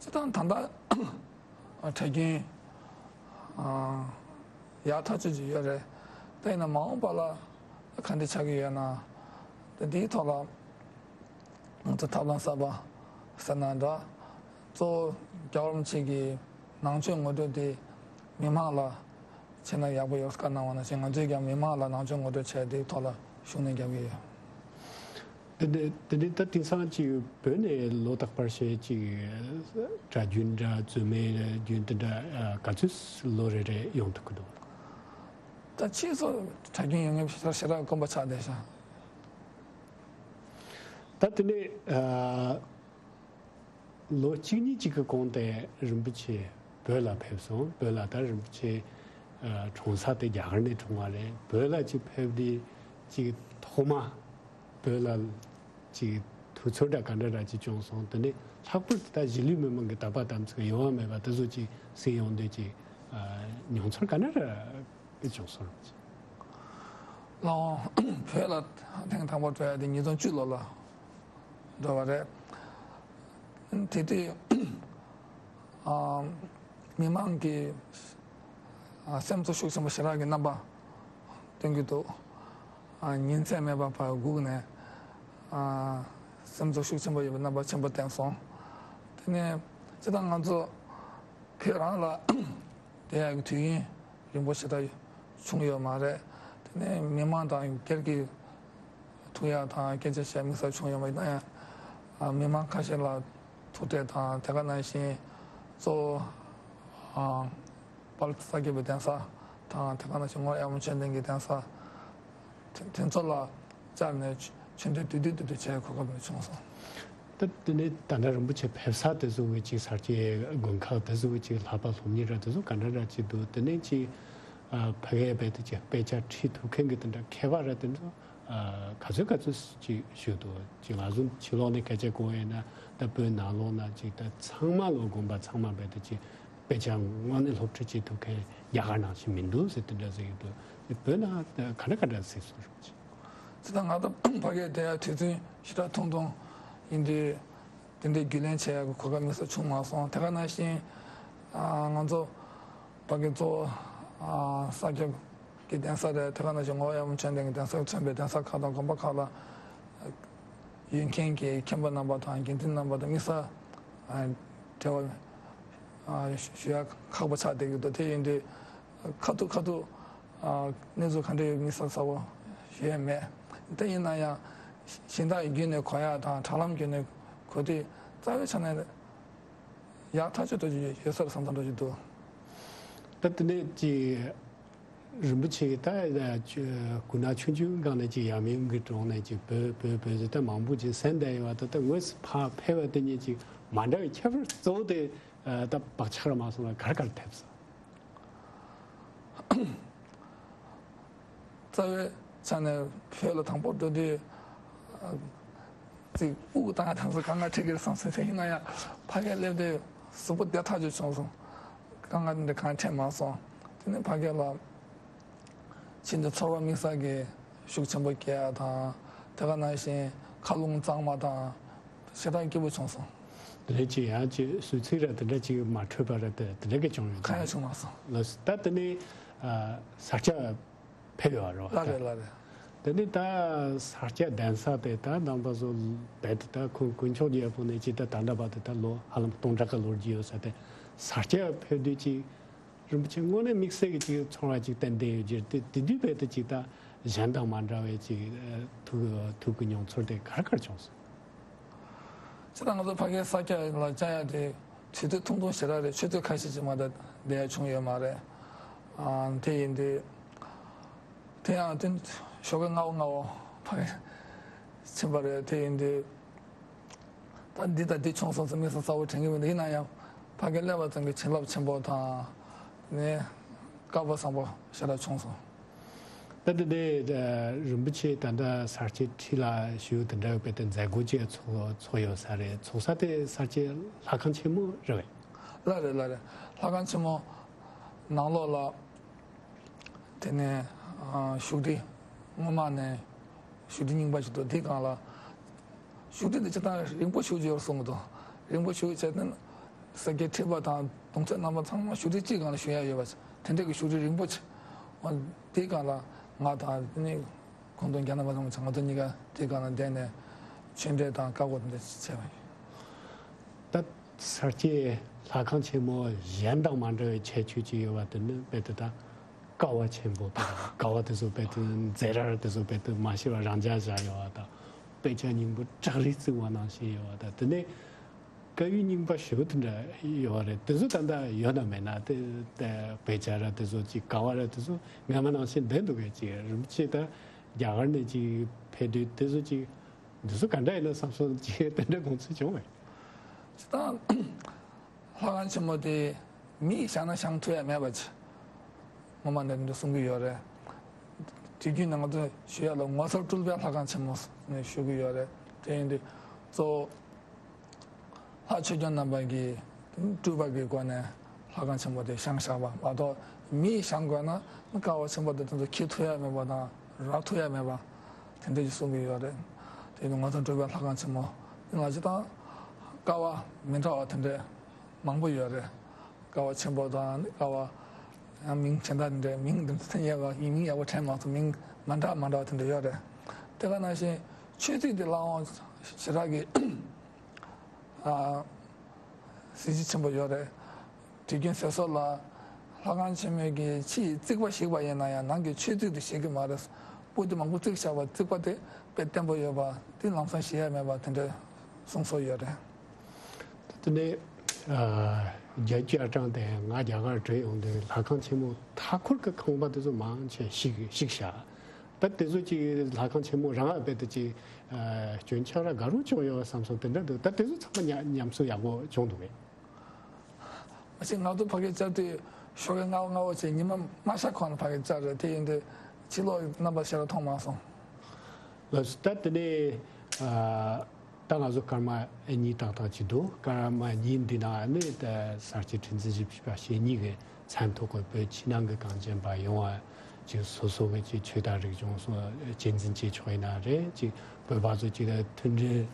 སྤྱི་བཏང་ད་ལྟ་གྲྭ་རྒྱུན་ཡག་ཐག་ཆོད་ཅིག་ཡོད་རེད། ད་ཡིན་ན་མ་འོངས་པ་ལ་ག་འདྲ་ཆགས་ཀྱི་ཡོད་ན། ད་འདིའི་ཐོག་ལ་ང་ཚོ་ཐབས་ལམ་གསར་པ་ཟེར་ན་འདྲ། གཙོ་བོ་རྒྱལ་བ་རིན་པོ་ཆེ་གི་ནང་ཆོས་ངོ་སྤྲོད་དེ་མི་མང་ལ་བྱས་ན་ཡག་པོ་ཡོད་བཀའ་གནང་བ་ནང་བཞིན་ང་ཚོས་ཀྱང་མི་མང་ལ་ནང་ཆོས་ངོ་སྤྲོད་བྱས་དེའི་ཐོག་ལ་ཤུགས་སྣོན་རྒྱག་གི་ཡོད། དེ་འདྲ་དེ་འདྲ་ད་དེང་སང་ཅིག་བོད་ནས་ལོ་རྟག་པར་བྱས་ཅིག་གྲྭ་རྒྱུན་འདྲ་རྫུན་མའི་རྒྱུན་དེ་འདྲ་ག་ཚོད་ལོ་རེ་རེ་ཡོང་ཐུབ་ཀྱི་འདུག་ད་ཕྱིས་སུ་གྲྭ་རྒྱུན་ཡོང་མཁན་ཞེ་དྲག་ཞེ་དྲག་དཀོན་པོ་ཆགས་བསྡད་ཤག་ད་དེ་ནས་ཨ་ལོ་གཅིག་གཉིས་གཅིག་གི་གོང་དེ་རིན་པོ་ཆེ་བོད་ལ་ཕེབས་སོང་། བོད་ལ་ད་རིན་པོ་ཆེ་ཨ་འཁྲུངས་ས་དེ་རྒྱ་གར་ནས་འཁྲུངས་པ་རེད། བོད་ལ་ཅིག་ཕེབས་དུས་ཅིག་ཐོག་མ་བོད་ལ་ཅིག་དུས་ཚོད་འདྲ་ག་འདྲ་འདྲ་ཅིག་བྱུང་སོང་། དེ་ནས་ལྷག་པར་དུ་ད་གཞིས་ལུས་མི་མང་གི་དད་པ་དམ་ཚིག་ཡོད་པ་མེད་པ་དེ་ཚོ་ཅིག་གཟིགས་ཡོང་དུས་ཅིག་ཨ་མྱོང་ཚོར་ག་འདྲ་འདྲ་ཅིག་བྱུང་སོང་། ལགས་འོང་། བོད་ལ་ཐེངས་དང་པོ་འགྲོ་ཡ་དེ་ཉིས་སྟོང་བཅུ་ལོ་ལ་འགྲོ་བ་རེད། དེ་དུས་ཨ་མི་མང་གི་ཨ་སེམས་གཙོ་ཤུགས་ཆེན་པོ་ཞེ་དྲག་གི་རྣམ་པ་སྟོན་གྱི་འདུག་ཨ་ཉིན་མཚན་མེད་པར་ཕར་སྒུག་ནས་ཨ་སེམས་གཙོ་ཤུགས་ཆེན་པོ་ཡོད་པའི་རྣམ་པ་ཆེན་པོ་བསྟན་སོང་། དེ་ནས་སྤྱིར་བཏང་ང་ཚོ་བོད་རང་ལ་བསྡད་ཡག་གི་དུས་ཡུན་རིང་པོ་ཞེ་དྲག་བྱུང་ཡོད་མ་རེད། དེ་ནས་མི་མང་དང་སྒེར་གྱི་ཐུག་ཡག་དང་སྐད་ཆ་བཤད་དམིགས་བསལ་བྱུང་ཡོད་མ་རེད། ཡིན་ན་ཡང་མི་མང་ཁ་ཤས་ལ་ཐུག་འཕྲད་དང་དེ་ག་ནང་བཞིན་གཙོ་བོ་དཔལ་ས་སྐྱ་པའི་གདན་ས་དང་དེ་ག་ནང་བཞིན་ངོར་ཨེ་ཝན་མཆོད་རྟེན་གྱི་གདན་ས་དེ་དེ་ཚོ་ལ་བཅར་ནས་ཆོས་འབྲེལ་བསྡུས་བསྡུས་བསྡུས་བསྡུས་བྱས་གོ་སྐབས་བྱུང་སོང་། ད་དེ་ནས་ད་ལྟ་རིན་པོ་ཆེ་ཕེབས་ས་དེ་ཚོ་གི་ཅིག་གསར་སྐྱེས་དགོན་ཁག་དེ་ཚོ་གི་ཅིག་ལྷག་པ་སློབ་གཉེར་ར་དེ་ཚོ་ག་འདྲ་འདྲ་ཅིག་འདུག་དེ་ནས་ཅིག་ཨ་ཕ་གིའི་རྦད་དེ་ཅིག་དཔེ་ཆ་ཁྲིད་ཐུབ་མཁན་གི་དེ་འདྲ་མཁས་པ་ར་དེ་ཚོ་ཨ་ག་ཚོད་ག་ཚོད་ཅིག་ཞུ་འདུག་ཅིག་ང་ཚོ་ཕྱི་ལོགས་ནས་སྐད་ཆ་གོ་ཡས་ན་ད་བོད་ནང་ལོགས་ན་ཅིག་ད་ཚང་མ་ལོ་དགོན་པ་ཚང་མ་རྦད་དེ་ཅིག་དཔེ་ཆ་དངོས་གནས་སློབ་ཁྲིད་བྱེད་ཐུབ་མཁན་རྒྱ་གར་ནང་བཞིན་མི་འདུག་ཟེར་དེ་འདྲ་ཟེར་གྱི་འདུག་བོད་ནང་ག་འདྲ་ག་འདྲ་ཟེར་སོང་རོགས་ཅིག་ཅི་ད་ང་ད་ཕ་གིར་བསྡད་ཡ་དུས་ཚོད་ཞེ་དྲག་ཐུང་ཐུང་ཡིན་དུས་དེ་འདྲའི་རྒྱུས་ལོན་བྱེད་ཡ་གི་གོ་སྐབས་དམིགས་བསལ་བྱུང་མ་སོང་། དེ་ག་ནང་བཞིན་ཨ་ང་ཚོ་ཕ་གི་གཙོ་བོ་ཨ་ས་སྐྱ་གི་གདན་ས་རེད། དེ་ག་ནང་བཞིན་ངོ་བོ་ཡར་མོ་ཆོས་ལྡན་གྱི་གདན་ས་མཚོན་པའི་གདན་ས་ཁག་དང་དགོན་པ་ཁག་ལ་ཡོད་མཁན་གྱི་མཁན་པོ་རྣམ་པ་དང་དགེ་འདུན་རྣམ་པ་དང་དམིགས་བསལ་ཨ་འབྲེལ་བ་ཨ་ཞུ་ཡ་ཁག་པོ་ཆགས་བསྡད་ཀྱི་འདུག་དེ་ཡིན་དུས། ཁ་ཐུག་ཁ་ཐུག་ཨ་གནས་ཚུལ་ག་འདྲ་ཡོད་མིན་གསལ་གསལ་པོ་ཞུ་ཡས་མེད། དེ་ཡིན་ན་ཡང་གཞན་དག་གི་བརྒྱུད་ནས་གོ་ཡ་དང་དྲ་ལམ་བརྒྱུད་ནས་གོ་དུས་རྩ་བའི་ཆ་ནས་ཡག་ཐག་ཆོད་ཐག་ཆོད་ཡོད་ས་རེད་བསམ་བསམ་འདྲ་ཞིག་འདུག་ད་དེ་ནས་ཀྱི་རིན་པོ་ཆེ་ད་སྐུ་ན་ཆུང་ཆུང་སྒང་ནས་ཀྱི་ཡབ་མེས་ཀྱི་དྲུང་ནས་ཀྱི་བོད་བོད་བོད་ཟེར་ད་མང་པོ་ཅིག་གསན་བསྡད་ཡོད་པ་ད་ད་དངོས་སུ་ཕར་ཕེབས་པ་དེ་ཉིད་ཀྱི་མ་འདྲ་བའི་ཁྱད་པར་གཙོ་བོ་དེ་ད་བག་ཆགས་ར་མ་སོང་ལ་ག་རེ་ག་རེ་ཐེབས་སོང་། རྩ་བའི་ཆ་ནས་བོད་ལ་དང་པོ་འགྲོ་དུས་ཨ་ཅིག་དབུགས་བཏང་ཡ་དང་སོ་དཀའ་ངལ་འཕྲད་ཀྱི་རེད་བསམ་སོང་། དེ་ཡིན་ན་ཡང་ཕ་གིར་སླེབས་དུས་གཟུགས་པོ་བདེ་ཐག་ཆོད་བྱུང་སོང་། དཀའ་ངལ་འདི་གང་འཕྲད་མ་སོང་། དེ་ནས་ཕ་གི་ལ་ཕྱིན་ཏེ་ཚོར་བ་དམིགས་བསལ་གྱི་ཤུགས་ཆེན་པོ་སྐྱེ་ཡ་དང་དེ་ག་ནང་བཞིན་མཁའ་རླུང་གཙང་མ་དང་ཞེ་དྲག་སྐྱིད་པོ་བྱུང་སོང་། དེ་ལས་ཅི་ཡང་ཅི་གསོལ་ཚིགས་ར་དེ་འདྲ་ཅིག་མ་འཕྲོད་པ་ར་དེ་དེ་འདྲ་གི་བྱུང་ཡོད་གང་ཡང་བྱུང་མ་སོང་། ལགས་སོ། ད་དེ་ནས་ཨ་ས་སྐྱ་ཕེབས་ཡོད་རེད་བ། ལགས་རེད་ལགས་རེད། དེ་ནས་ད་ས་སྐྱ་གདན་ས་དེ་ད་ནང་པ་ཚོ་རྦད་དེ་ད་ཁོང་དཀོན་མཆོག་རྒྱལ་པོ་ནས་ཅི་ད་ད་ལྟ་བར་དུ་ད་ལོ་ཧ་ལམ་སྟོང་ཕྲག་གི་ལོ་རྒྱུས་ཡོད་ས་དེ་ས་སྐྱ་ཕེབས་དུས་ཅིག་རིན་པོ་ཆེ་དངོས་གནས་དམིགས་བསལ་གྱི་ཅིག་ཚོར་བ་ཅིག་ཏན་ཏན་ཡོད་ཀྱི་རེད། དེ་དེ་དུས་རྦད་དེ་ཅིག་ད་གཞན་དང་མ་འདྲ་བའི་ཅིག་ཐུགས་ཐུགས་ཀྱི་མྱོང་ཚོར་དེ་ག་རེ་ག་རེ་བྱུང་སོང་། ཅི་ད་ང་ཚོ་ཕ་གིའི་ས་སྐྱ་ལ་བཅར་ཡ་དེ་དུས་ཚོད་ཐུང་ཐུང་ཞེ་དྲག་རེད། ཆུ་ཚོད་ཁ་ཤས་ཅིག་མ་གཏོགས་བསྡད་ཡ་བྱུང་ཡོད་མ་རེད། ཨ་དེ་ཡིན་དུས་དེ་ཡང་དེ་ཞོགས་ཀས་སྔ་བོ་སྔ་བོ་ཕ་གི་ཕྱིན་པ་རེད། དེ་ཡིན་དུས། ད་འདི་དང་འདི་བྱུང་སོང་ཟེར་དམིགས་བསལ་གསལ་པོ་དྲན་གྱི་མི་འདུག་ཡིན་ན་ཡང་ཕ་གིར་སླེབས་པ་ཙམ་གྱིས་བྱིན་རླབས་ཆེན་པོ་དང་ནི་སྐལ་པ་བཟང་པོ་ཞེ་དྲག་བྱུང་སོང་། ད་དེ་ནས་རིན་པོ་ཆེ་ད་ལྟ་ས་སྐྱའི་འཁྲིས་ལ་བཞུགས་དེ་འདྲ་བའི་དེ་མཛད་སྒོ་ཅིག་ཚོགས་ཚོགས་ཡོད་ས་རེད། ཚོགས་ས་དེ་ས་སྐྱའི་ལྷ་ཁང་ཆེན་མོ་རེད་པས། ལགས་རེད་ལགས་རེད། ལྷ་ཁང་ཆེན་མོ་ནང་ལོགས་ལ། དེ་ནས་ཨ་བཞུགས་ཁྲི་སྔོན་མ་ནས་བཞུགས་ཁྲི་རྙིང་པ་ཞིག་འདུག་དེའི་སྒང་ལ་བཞུགས་ཁྲི་འདི་སྤྱིར་བཏང་རིང་པོ་བཞུགས་ཀྱི་ཡོད་གསུང་གི་འདུག་རིང་པོ་བཞུགས་བྱས་ཏེ་ས་སྐྱའི་ཁྲི་པ་དང་གདུང་སྲས་རྣམ་པ་ཚང་མ་བཞུགས་ཁྲི་གཅིག་སྒང་ལ་བཞུགས་ཡ་ཡོད་པ་དེ་འདྲ་གི་བཞུགས་ཁྲི་རིང་པོ་ཆེ། འོ་དེའི་སྒང་ལ་ང་དང་དེ་ནས་གུང་སྟོན་རྒྱ་ནག་པ་ཚང་མ་ང་ཚོ་གཉིས་ཀ་དེའི་སྒང་ལ་བསྡད་ནས་ཆོས་འབྲེལ་དང་བཀའ་བསྒོ་དེ་འདྲ་བྱས་པ་ཡིན། ད་ས་སྐྱའི་ལྷ་ཁང་ཆེན་མོ་གཞན་དང་མ་འདྲ་བའི་ཁྱད་ཆོས་ཅིག་ཡོད་པ་དེ་ནི་རྦད་དེ་ད་ཀ་བ་ཆེན་པོ་དང་ཀ་བ་དེ་ཚོ་རྦད་དེ་མཛེས་རར་དེ་ཚོ་རྦད་དེ་མ་ཤེས་པ་རང་འཇགས་བཞག་ཡོད་པ་དང་དཔེ་ཆ་རྙིང་པ་བྲག་རིས་བརྩིགས་པ་ནང་བཞིན་ཡོད་པ་དང་དེ་ནས་ཀ་ཡུ་རྙིང་པ་ཞེ་པོ་དེ་འདྲ་ཡོད་པ་རེད། དེ་ཚོ་ད་ལྟ་ཡོད་ན་མེད་ན་དེ་དེ་དཔེ་ཆ་ར་དེ་ཚོ་ཅིག་ཀ་བ་ར་དེ་ཚོ་སྔ་མ་ནང་བཞིན་བསྡད་འདུག་གས། ཅིག་རིན་པོ་ཆེ་ད་རྒྱ་གར་ནས་ཅིག་ཕེབས་དུས་དེ་ཚོ་ཅིག་འདི་ཚོ་ག་འདྲ་ཡིན་ན་བསམ་སོང་ཅེས་དེ་འདྲ་དགོངས་ཚུལ་བྱུང་བས། སྤྱིར་བཏང་ལྷ་ཁང་ཆེན་མོ་དེ་མིས་བཞེངས་ན་བཞེངས་ཐུབ་ཡ་མེད་པ་ཅིག་སྔོན་མ་ནས་འདི་གསུང་གི་ཡོད་རེད། དུས་རྒྱུན་ནས་ང་ཚོས་ཞུ་ཡ་ལ་ངོ་མཚར་སྤྲུལ་པའི་ལྷ་ཁང་ཆེན་མོ་ནས་ཞུ་གི་ཡོད་རེད། དེ་ཡིན་དུས་གཙོ་བོ་ལྷ་ཆོས་སྐྱོང་རྣམ་པ་གིས་སྤྲུལ་པ་གི་སྒོ་ནས་ལྷ་ཁང་ཆེན་མོ་དེ་བཞེངས་བཞག་པ་མ་གཏོགས་མིས་བཞེངས་དགོས་ན་ཀ་བ་ཆེན་པོ་དེ་དེ་ཚོ་འཁྱེར་ཐུབ་ཡ་མེད་པ་དང་རག་ཐུབ་ཡ་མེད་པ། དེ་འདྲ་ཞིག་གསུང་གི་ཡོད་རེད། དེ་ནི་ང་ཚོ་འགྲོ་བའི་ལྷ་ཁང་ཆེན་མོ་ནི་ང་ཚོ་དང་ཀ་བ་མི་འདྲ་བ་དེ་འདྲ་མང་པོ་ཡོད་རེད། ཀ་བ་ཆེན་པོ་དང་ནི་ཀ་བ་ཡང་མིང་གཞན་དག་དེ་འདྲ་མིང་དེ་ཚོ་ཡག་པ་ཡིན་མིང་ཡག་པོ་དྲན་མ་སོང་། མིང་མ་འདྲ་མ་འདྲ་བ་དེ་འདྲ་ཡོད་རེད། དེ་ག་ནང་བཞིན་ཆོས་ཚིགས་དེ་ལྷ་དབང་ཞེ་དྲག་གི་ཨ་གཟི་བརྗིད་ཆེན་པོ་ཡོད་རེད། དུས་རྒྱུན་ཟེར་སྲོལ་ལ་ལྷ་ཁང་ཆེན་མོའི་གི་ཕྱིའི་རྩིག་པ་ཞིག་པ་ཡིན་ན་ཡང་ནང་གི་ཆོས་ཚིགས་དེ་ཞིག་གི་མ་རེད། སྤུ་དེ་མང་པོ་བརྩིགས་བཞག་པ་རྩིག་པ་དེ་དཔེ་བརྟན་པོ་ཡོད་པ་དེ་ལམ་སང་ཞིག་ཡ་མེད་པ་དེ་འདྲ་གསུང་སྲོལ་ཡོད་རེད། ད་དེ་ནས་ཨ་བརྒྱད་ཅུ་གྱ་གྲངས་དེ་ང་རྒྱ་གར་བྲོས་ཡོང་དུས་ལྷ་ཁང་ཆེན་མོ་མཐའ་འཁོར་གྱི་ཁང་པ་དེ་ཚོ་མང་ཆེ་བཤིག་བཤིག་བཞག་ད་དེ་ཚོ་ཅིག་ལྷ་ཁང་ཆེན་མོ་རང་ཨ་བེད་དུ་ཅིག་སྐྱོན་ཆག་ར་དགའ་རུ་བྱུང་ཡོད་བསམ་སོང་། དེ་འདྲ་འདུག་ད་དེ་ཚོ་ཚང་མ་ཉམས་གསོ་ཡག་པོ་བྱུང་འདུག་གས། ཨ་ཅེ་ང་ཚོ་ཕ་གི་བཅར་དུས་ཞོགས་ཀས་སྔ་བོ་སྔ་བོ་བྱས་ཉི་མ་མ་ཤར་གོང་ལ་ཕ་གི་བཅར་རེད། དེ་ཡིན་དུས་ཕྱི་ལོགས་རྣམ་པ་ཞེ་དྲག་མཐོང་མ་སོང་། ལགས་སོ། ད་དེ་ནས་ད་ང་ཚོ་སྐར་མ་གཉིས་ཏག་ཏག་ཅིག་འདུག་སྐར་མ་གཉིས་འདི་ནང་ནས་ད་གསར་སྐྱེས་ཁྲི་འཛིན་བཞི་བཅུ་ཞེ་གཉིས་ཀྱི་མཚན་ཐོག་གི་བོད་ཕྱི་ནང་གི་གངས་ཅན་པ་ཡོང་བ་ཅིག་སོ་སོ་གི་ཅིག་ཆོས་དང་རིག་གཞུང་སོགས་གཅེས་འཛིན་བྱེད་ཆོག་ཡིན་ན་རེད། ཅིག་བོད་པ་ཚོ་ཅིག་ལ་མཐུན་སྒྲིལ་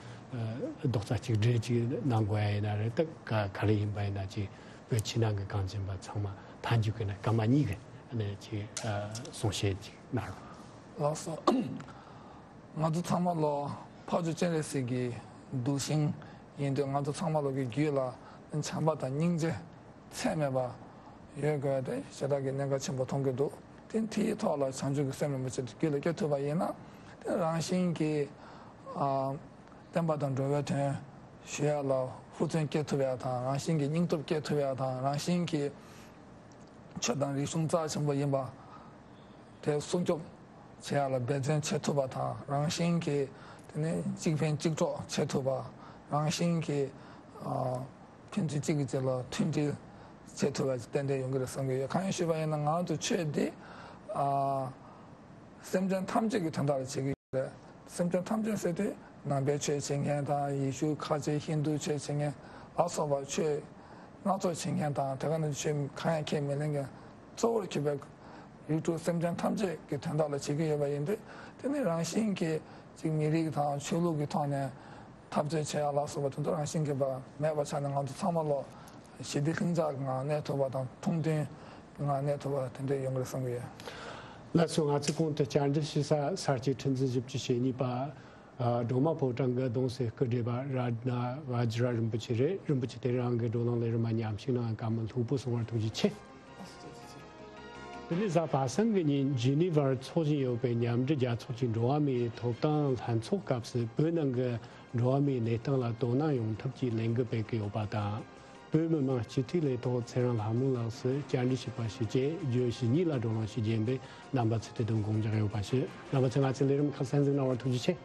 རྡོག་རྩ་གཅིག་སྒྲིལ་ཅིག་གནང་དགོས་ཡ་ཡིན་ན་རེད། ད་ག་ག་རེ་ཡིན་པ་ཡིན་ན་ཅིག་བོད་ཕྱི་ནང་གི་གངས་ཅན་པ་ཚང་མ་མཐའ་མཇུག་གི་ན་སྐར་མ་གཉིས་ཀྱི་ནས་ཅིག་གསུང་བཤད་ཅིག་གནང་རོགས། ལགས་སོ། ང་ཚོ་ཚང་མ་ལོ་འཕགས་མཆོག་སྤྱན་རས་གཟིགས་ཀྱི་གདུལ་ཞིང་ཡིན་དུས་ང་ཚོ་ཚང་མ་ལོ་གི་རྒྱུད་ལ་བྱམས་པ་དང་སྙིང་རྗེ་ཚད་མེད་པ་ཡོད་དགོས་ཏེ་ཞེ་དྲག་གི་གནད་འགག་ཆེན་པོ་མཐོང་གི་འདུག་དེ་དེའི་ཐོག་ལ་བྱང་ཆུབ་ཀྱི་སེམས་རིན་པོ་ཆེ་རྒྱུད་ལ་སྐྱེ་ཐུབ་པ་ཡིན་ན་དེ་རང་བཞིན་གྱིས་ཨ་བསྟན་པ་དང་འགྲོ་བའི་དོན་ཞུ་ཡ་ལ་ཧུར་བརྩོན་སྐྱེ་ཐུབ་ཡ་དང་། རང་བཞིན་གྱིས་སྙིང་སྟོབས་སྐྱེ་ཐུབ་ཡ་དང་། རང་བཞིན་གྱིས་ཆོས་དང་རིག་གཞུང་རྩ་ཆེན་པོ་ཡིན་པ་དེ་སྲུང་སྐྱོབ་བྱེད་ཡ་ལ་འབད་བརྩོན་བྱེད་ཐུབ་པ་དང་། རང་བཞིན་གྱིས་དེ་ནས་གཅིག་ཕན་གཅིག་གྲོགས་བྱེད་ཐུབ་པ། རང་བཞིན་གྱིས་ཨ་ཕན་ཚུན་གཅིག་གིས་གཅིག་ལ་མཐུན་སྒྲིལ་བྱེད་ཐུབ་པ་ཏན་ཏན་ཡོང་གི་རེད་བསམ་གྱི་ཡོད། གང་ཡིན་ཞུས་པ་ཡིན་ན་ང་ཚོ་ཆོས་འདི་ཨ་སེམས་ཅན་ཐམས་ཅད་ཀྱི་དོན་དག་ལ་བྱེད་ཀྱི་ཡོད་རེད། སེམས་ཅན་ཐམས་ཅད་ཟེར་དུས་ནང་པའི་ཆོས་བྱེད་མཁན་དང་། ཡེ་ཤུ་ཁ་ཆེ་ཧིན་དུ་ཆོས་བྱེད་མཁན་ལ་སོགས་པ་ཆོས་སྣ་ཚོགས་བྱེད་མཁན་དང་། དེ་ག་ནང་ཆོས་གང་ཡང་ཁས་མི་ལེན་མཁན་གཙོ་བོར་གྱུར་པའི་རིགས་དྲུག་སེམས་ཅན་ཐམས་ཅད་ཀྱི་དོན་དག་ལ་བྱེད་ཀྱི་ཡོད་པ་ཡིན་དུས། དེ་ནི་རང་བཞིན་གྱིས་ཅིག་མི་རིགས་དང་ཆོས་ལུགས་ཀྱི་ཐོག་ནས་འཐབ་རྩོད་བྱེད་ཡ་ལ་སོགས་པ་དེ་ཚོ་རང་བཞིན་གྱིས་པ་མེད་པ་ཆགས་ནས་ང་ཚོ་ཚང་མ་ལོ་ཞི་བདེ་ལྷིང་འཇགས་ཀྱི་ངང་གནས་ཐུབ་པ་དང་། ཁྲུང་ཐུང་གི་ངང་གནས་ཐུབ་པ་དེ་འདྲ་ཡོང་གི་རེད་བསམ་གྱི་ཡོད། ལགས་སོ། ང་ཚོས་གོང་དུ་བཅར་འདྲི་ཞུ་ས་གསར་སྐྱེས་ཁྲི་འཛིན་བཞི་བཅུ་ཞེ་གཉིས་པ་སྒྲོལ་མ་ཕོ་བྲང་གི་གདུང་སྲས་སྐུ་བགྲེས་པ་རཏྣ་བཛྲ་རིན་པོ་ཆེ་རེད། རིན་པོ་ཆེ་དེ་རིང་གི་བགྲོ་གླེང་ལས་རིམ་མཉམ་ཞུགས་གནང་བཀའ་མོལ་ལྷུག་པོ་གསུང་བར་ཐུགས་རྗེ་ཆེ། དེ་ནས་གཟའ་པ་སངས་ཀྱི་ཉིན་ཇི་ནི་ཝར་འཚོགས་བཞིན་ཡོད་པའི་མཉམ་འབྲེལ་རྒྱལ་ཚོགས་ཀྱི་འགྲོ་བ་མིའི་ཐོབ་ཐང་ལྷན་ཚོགས་སྐབས་སུ་བོད་ནང་གི་འགྲོ་བ་མིའི་གནས་སྟངས་ལ་དོ་སྣང་ཡོང་ཐབས་ཀྱི་ལས་འགུལ་སྤེལ་གྱི་ཡོད་པ་དང་། བོད་མི་མང་སྤྱི་འཐུས་ལས་ཐོག་ཚེ་རིང་ལྷ་མོ་ལགས་སུ་བཅར་འདྲི་ཞུས་པ་ཞུ་རྗེས་བརྗོད་གཞི་གཉིས་ལ་བགྲོ་གླེང་ཞུ་རྒྱུ་ཡིན་པས། རྣམ་པ་ཚོས་དེ་དོན་དགོངས་འཇགས་ཡོད་པ་ཞུ། རྣམ་པ་ཚོས་ང་ཚོའི་ལས་རིམ་ཁག་གསན་གཟིགས་གནང་བར་ཐུགས་རྗེ་ཆེ།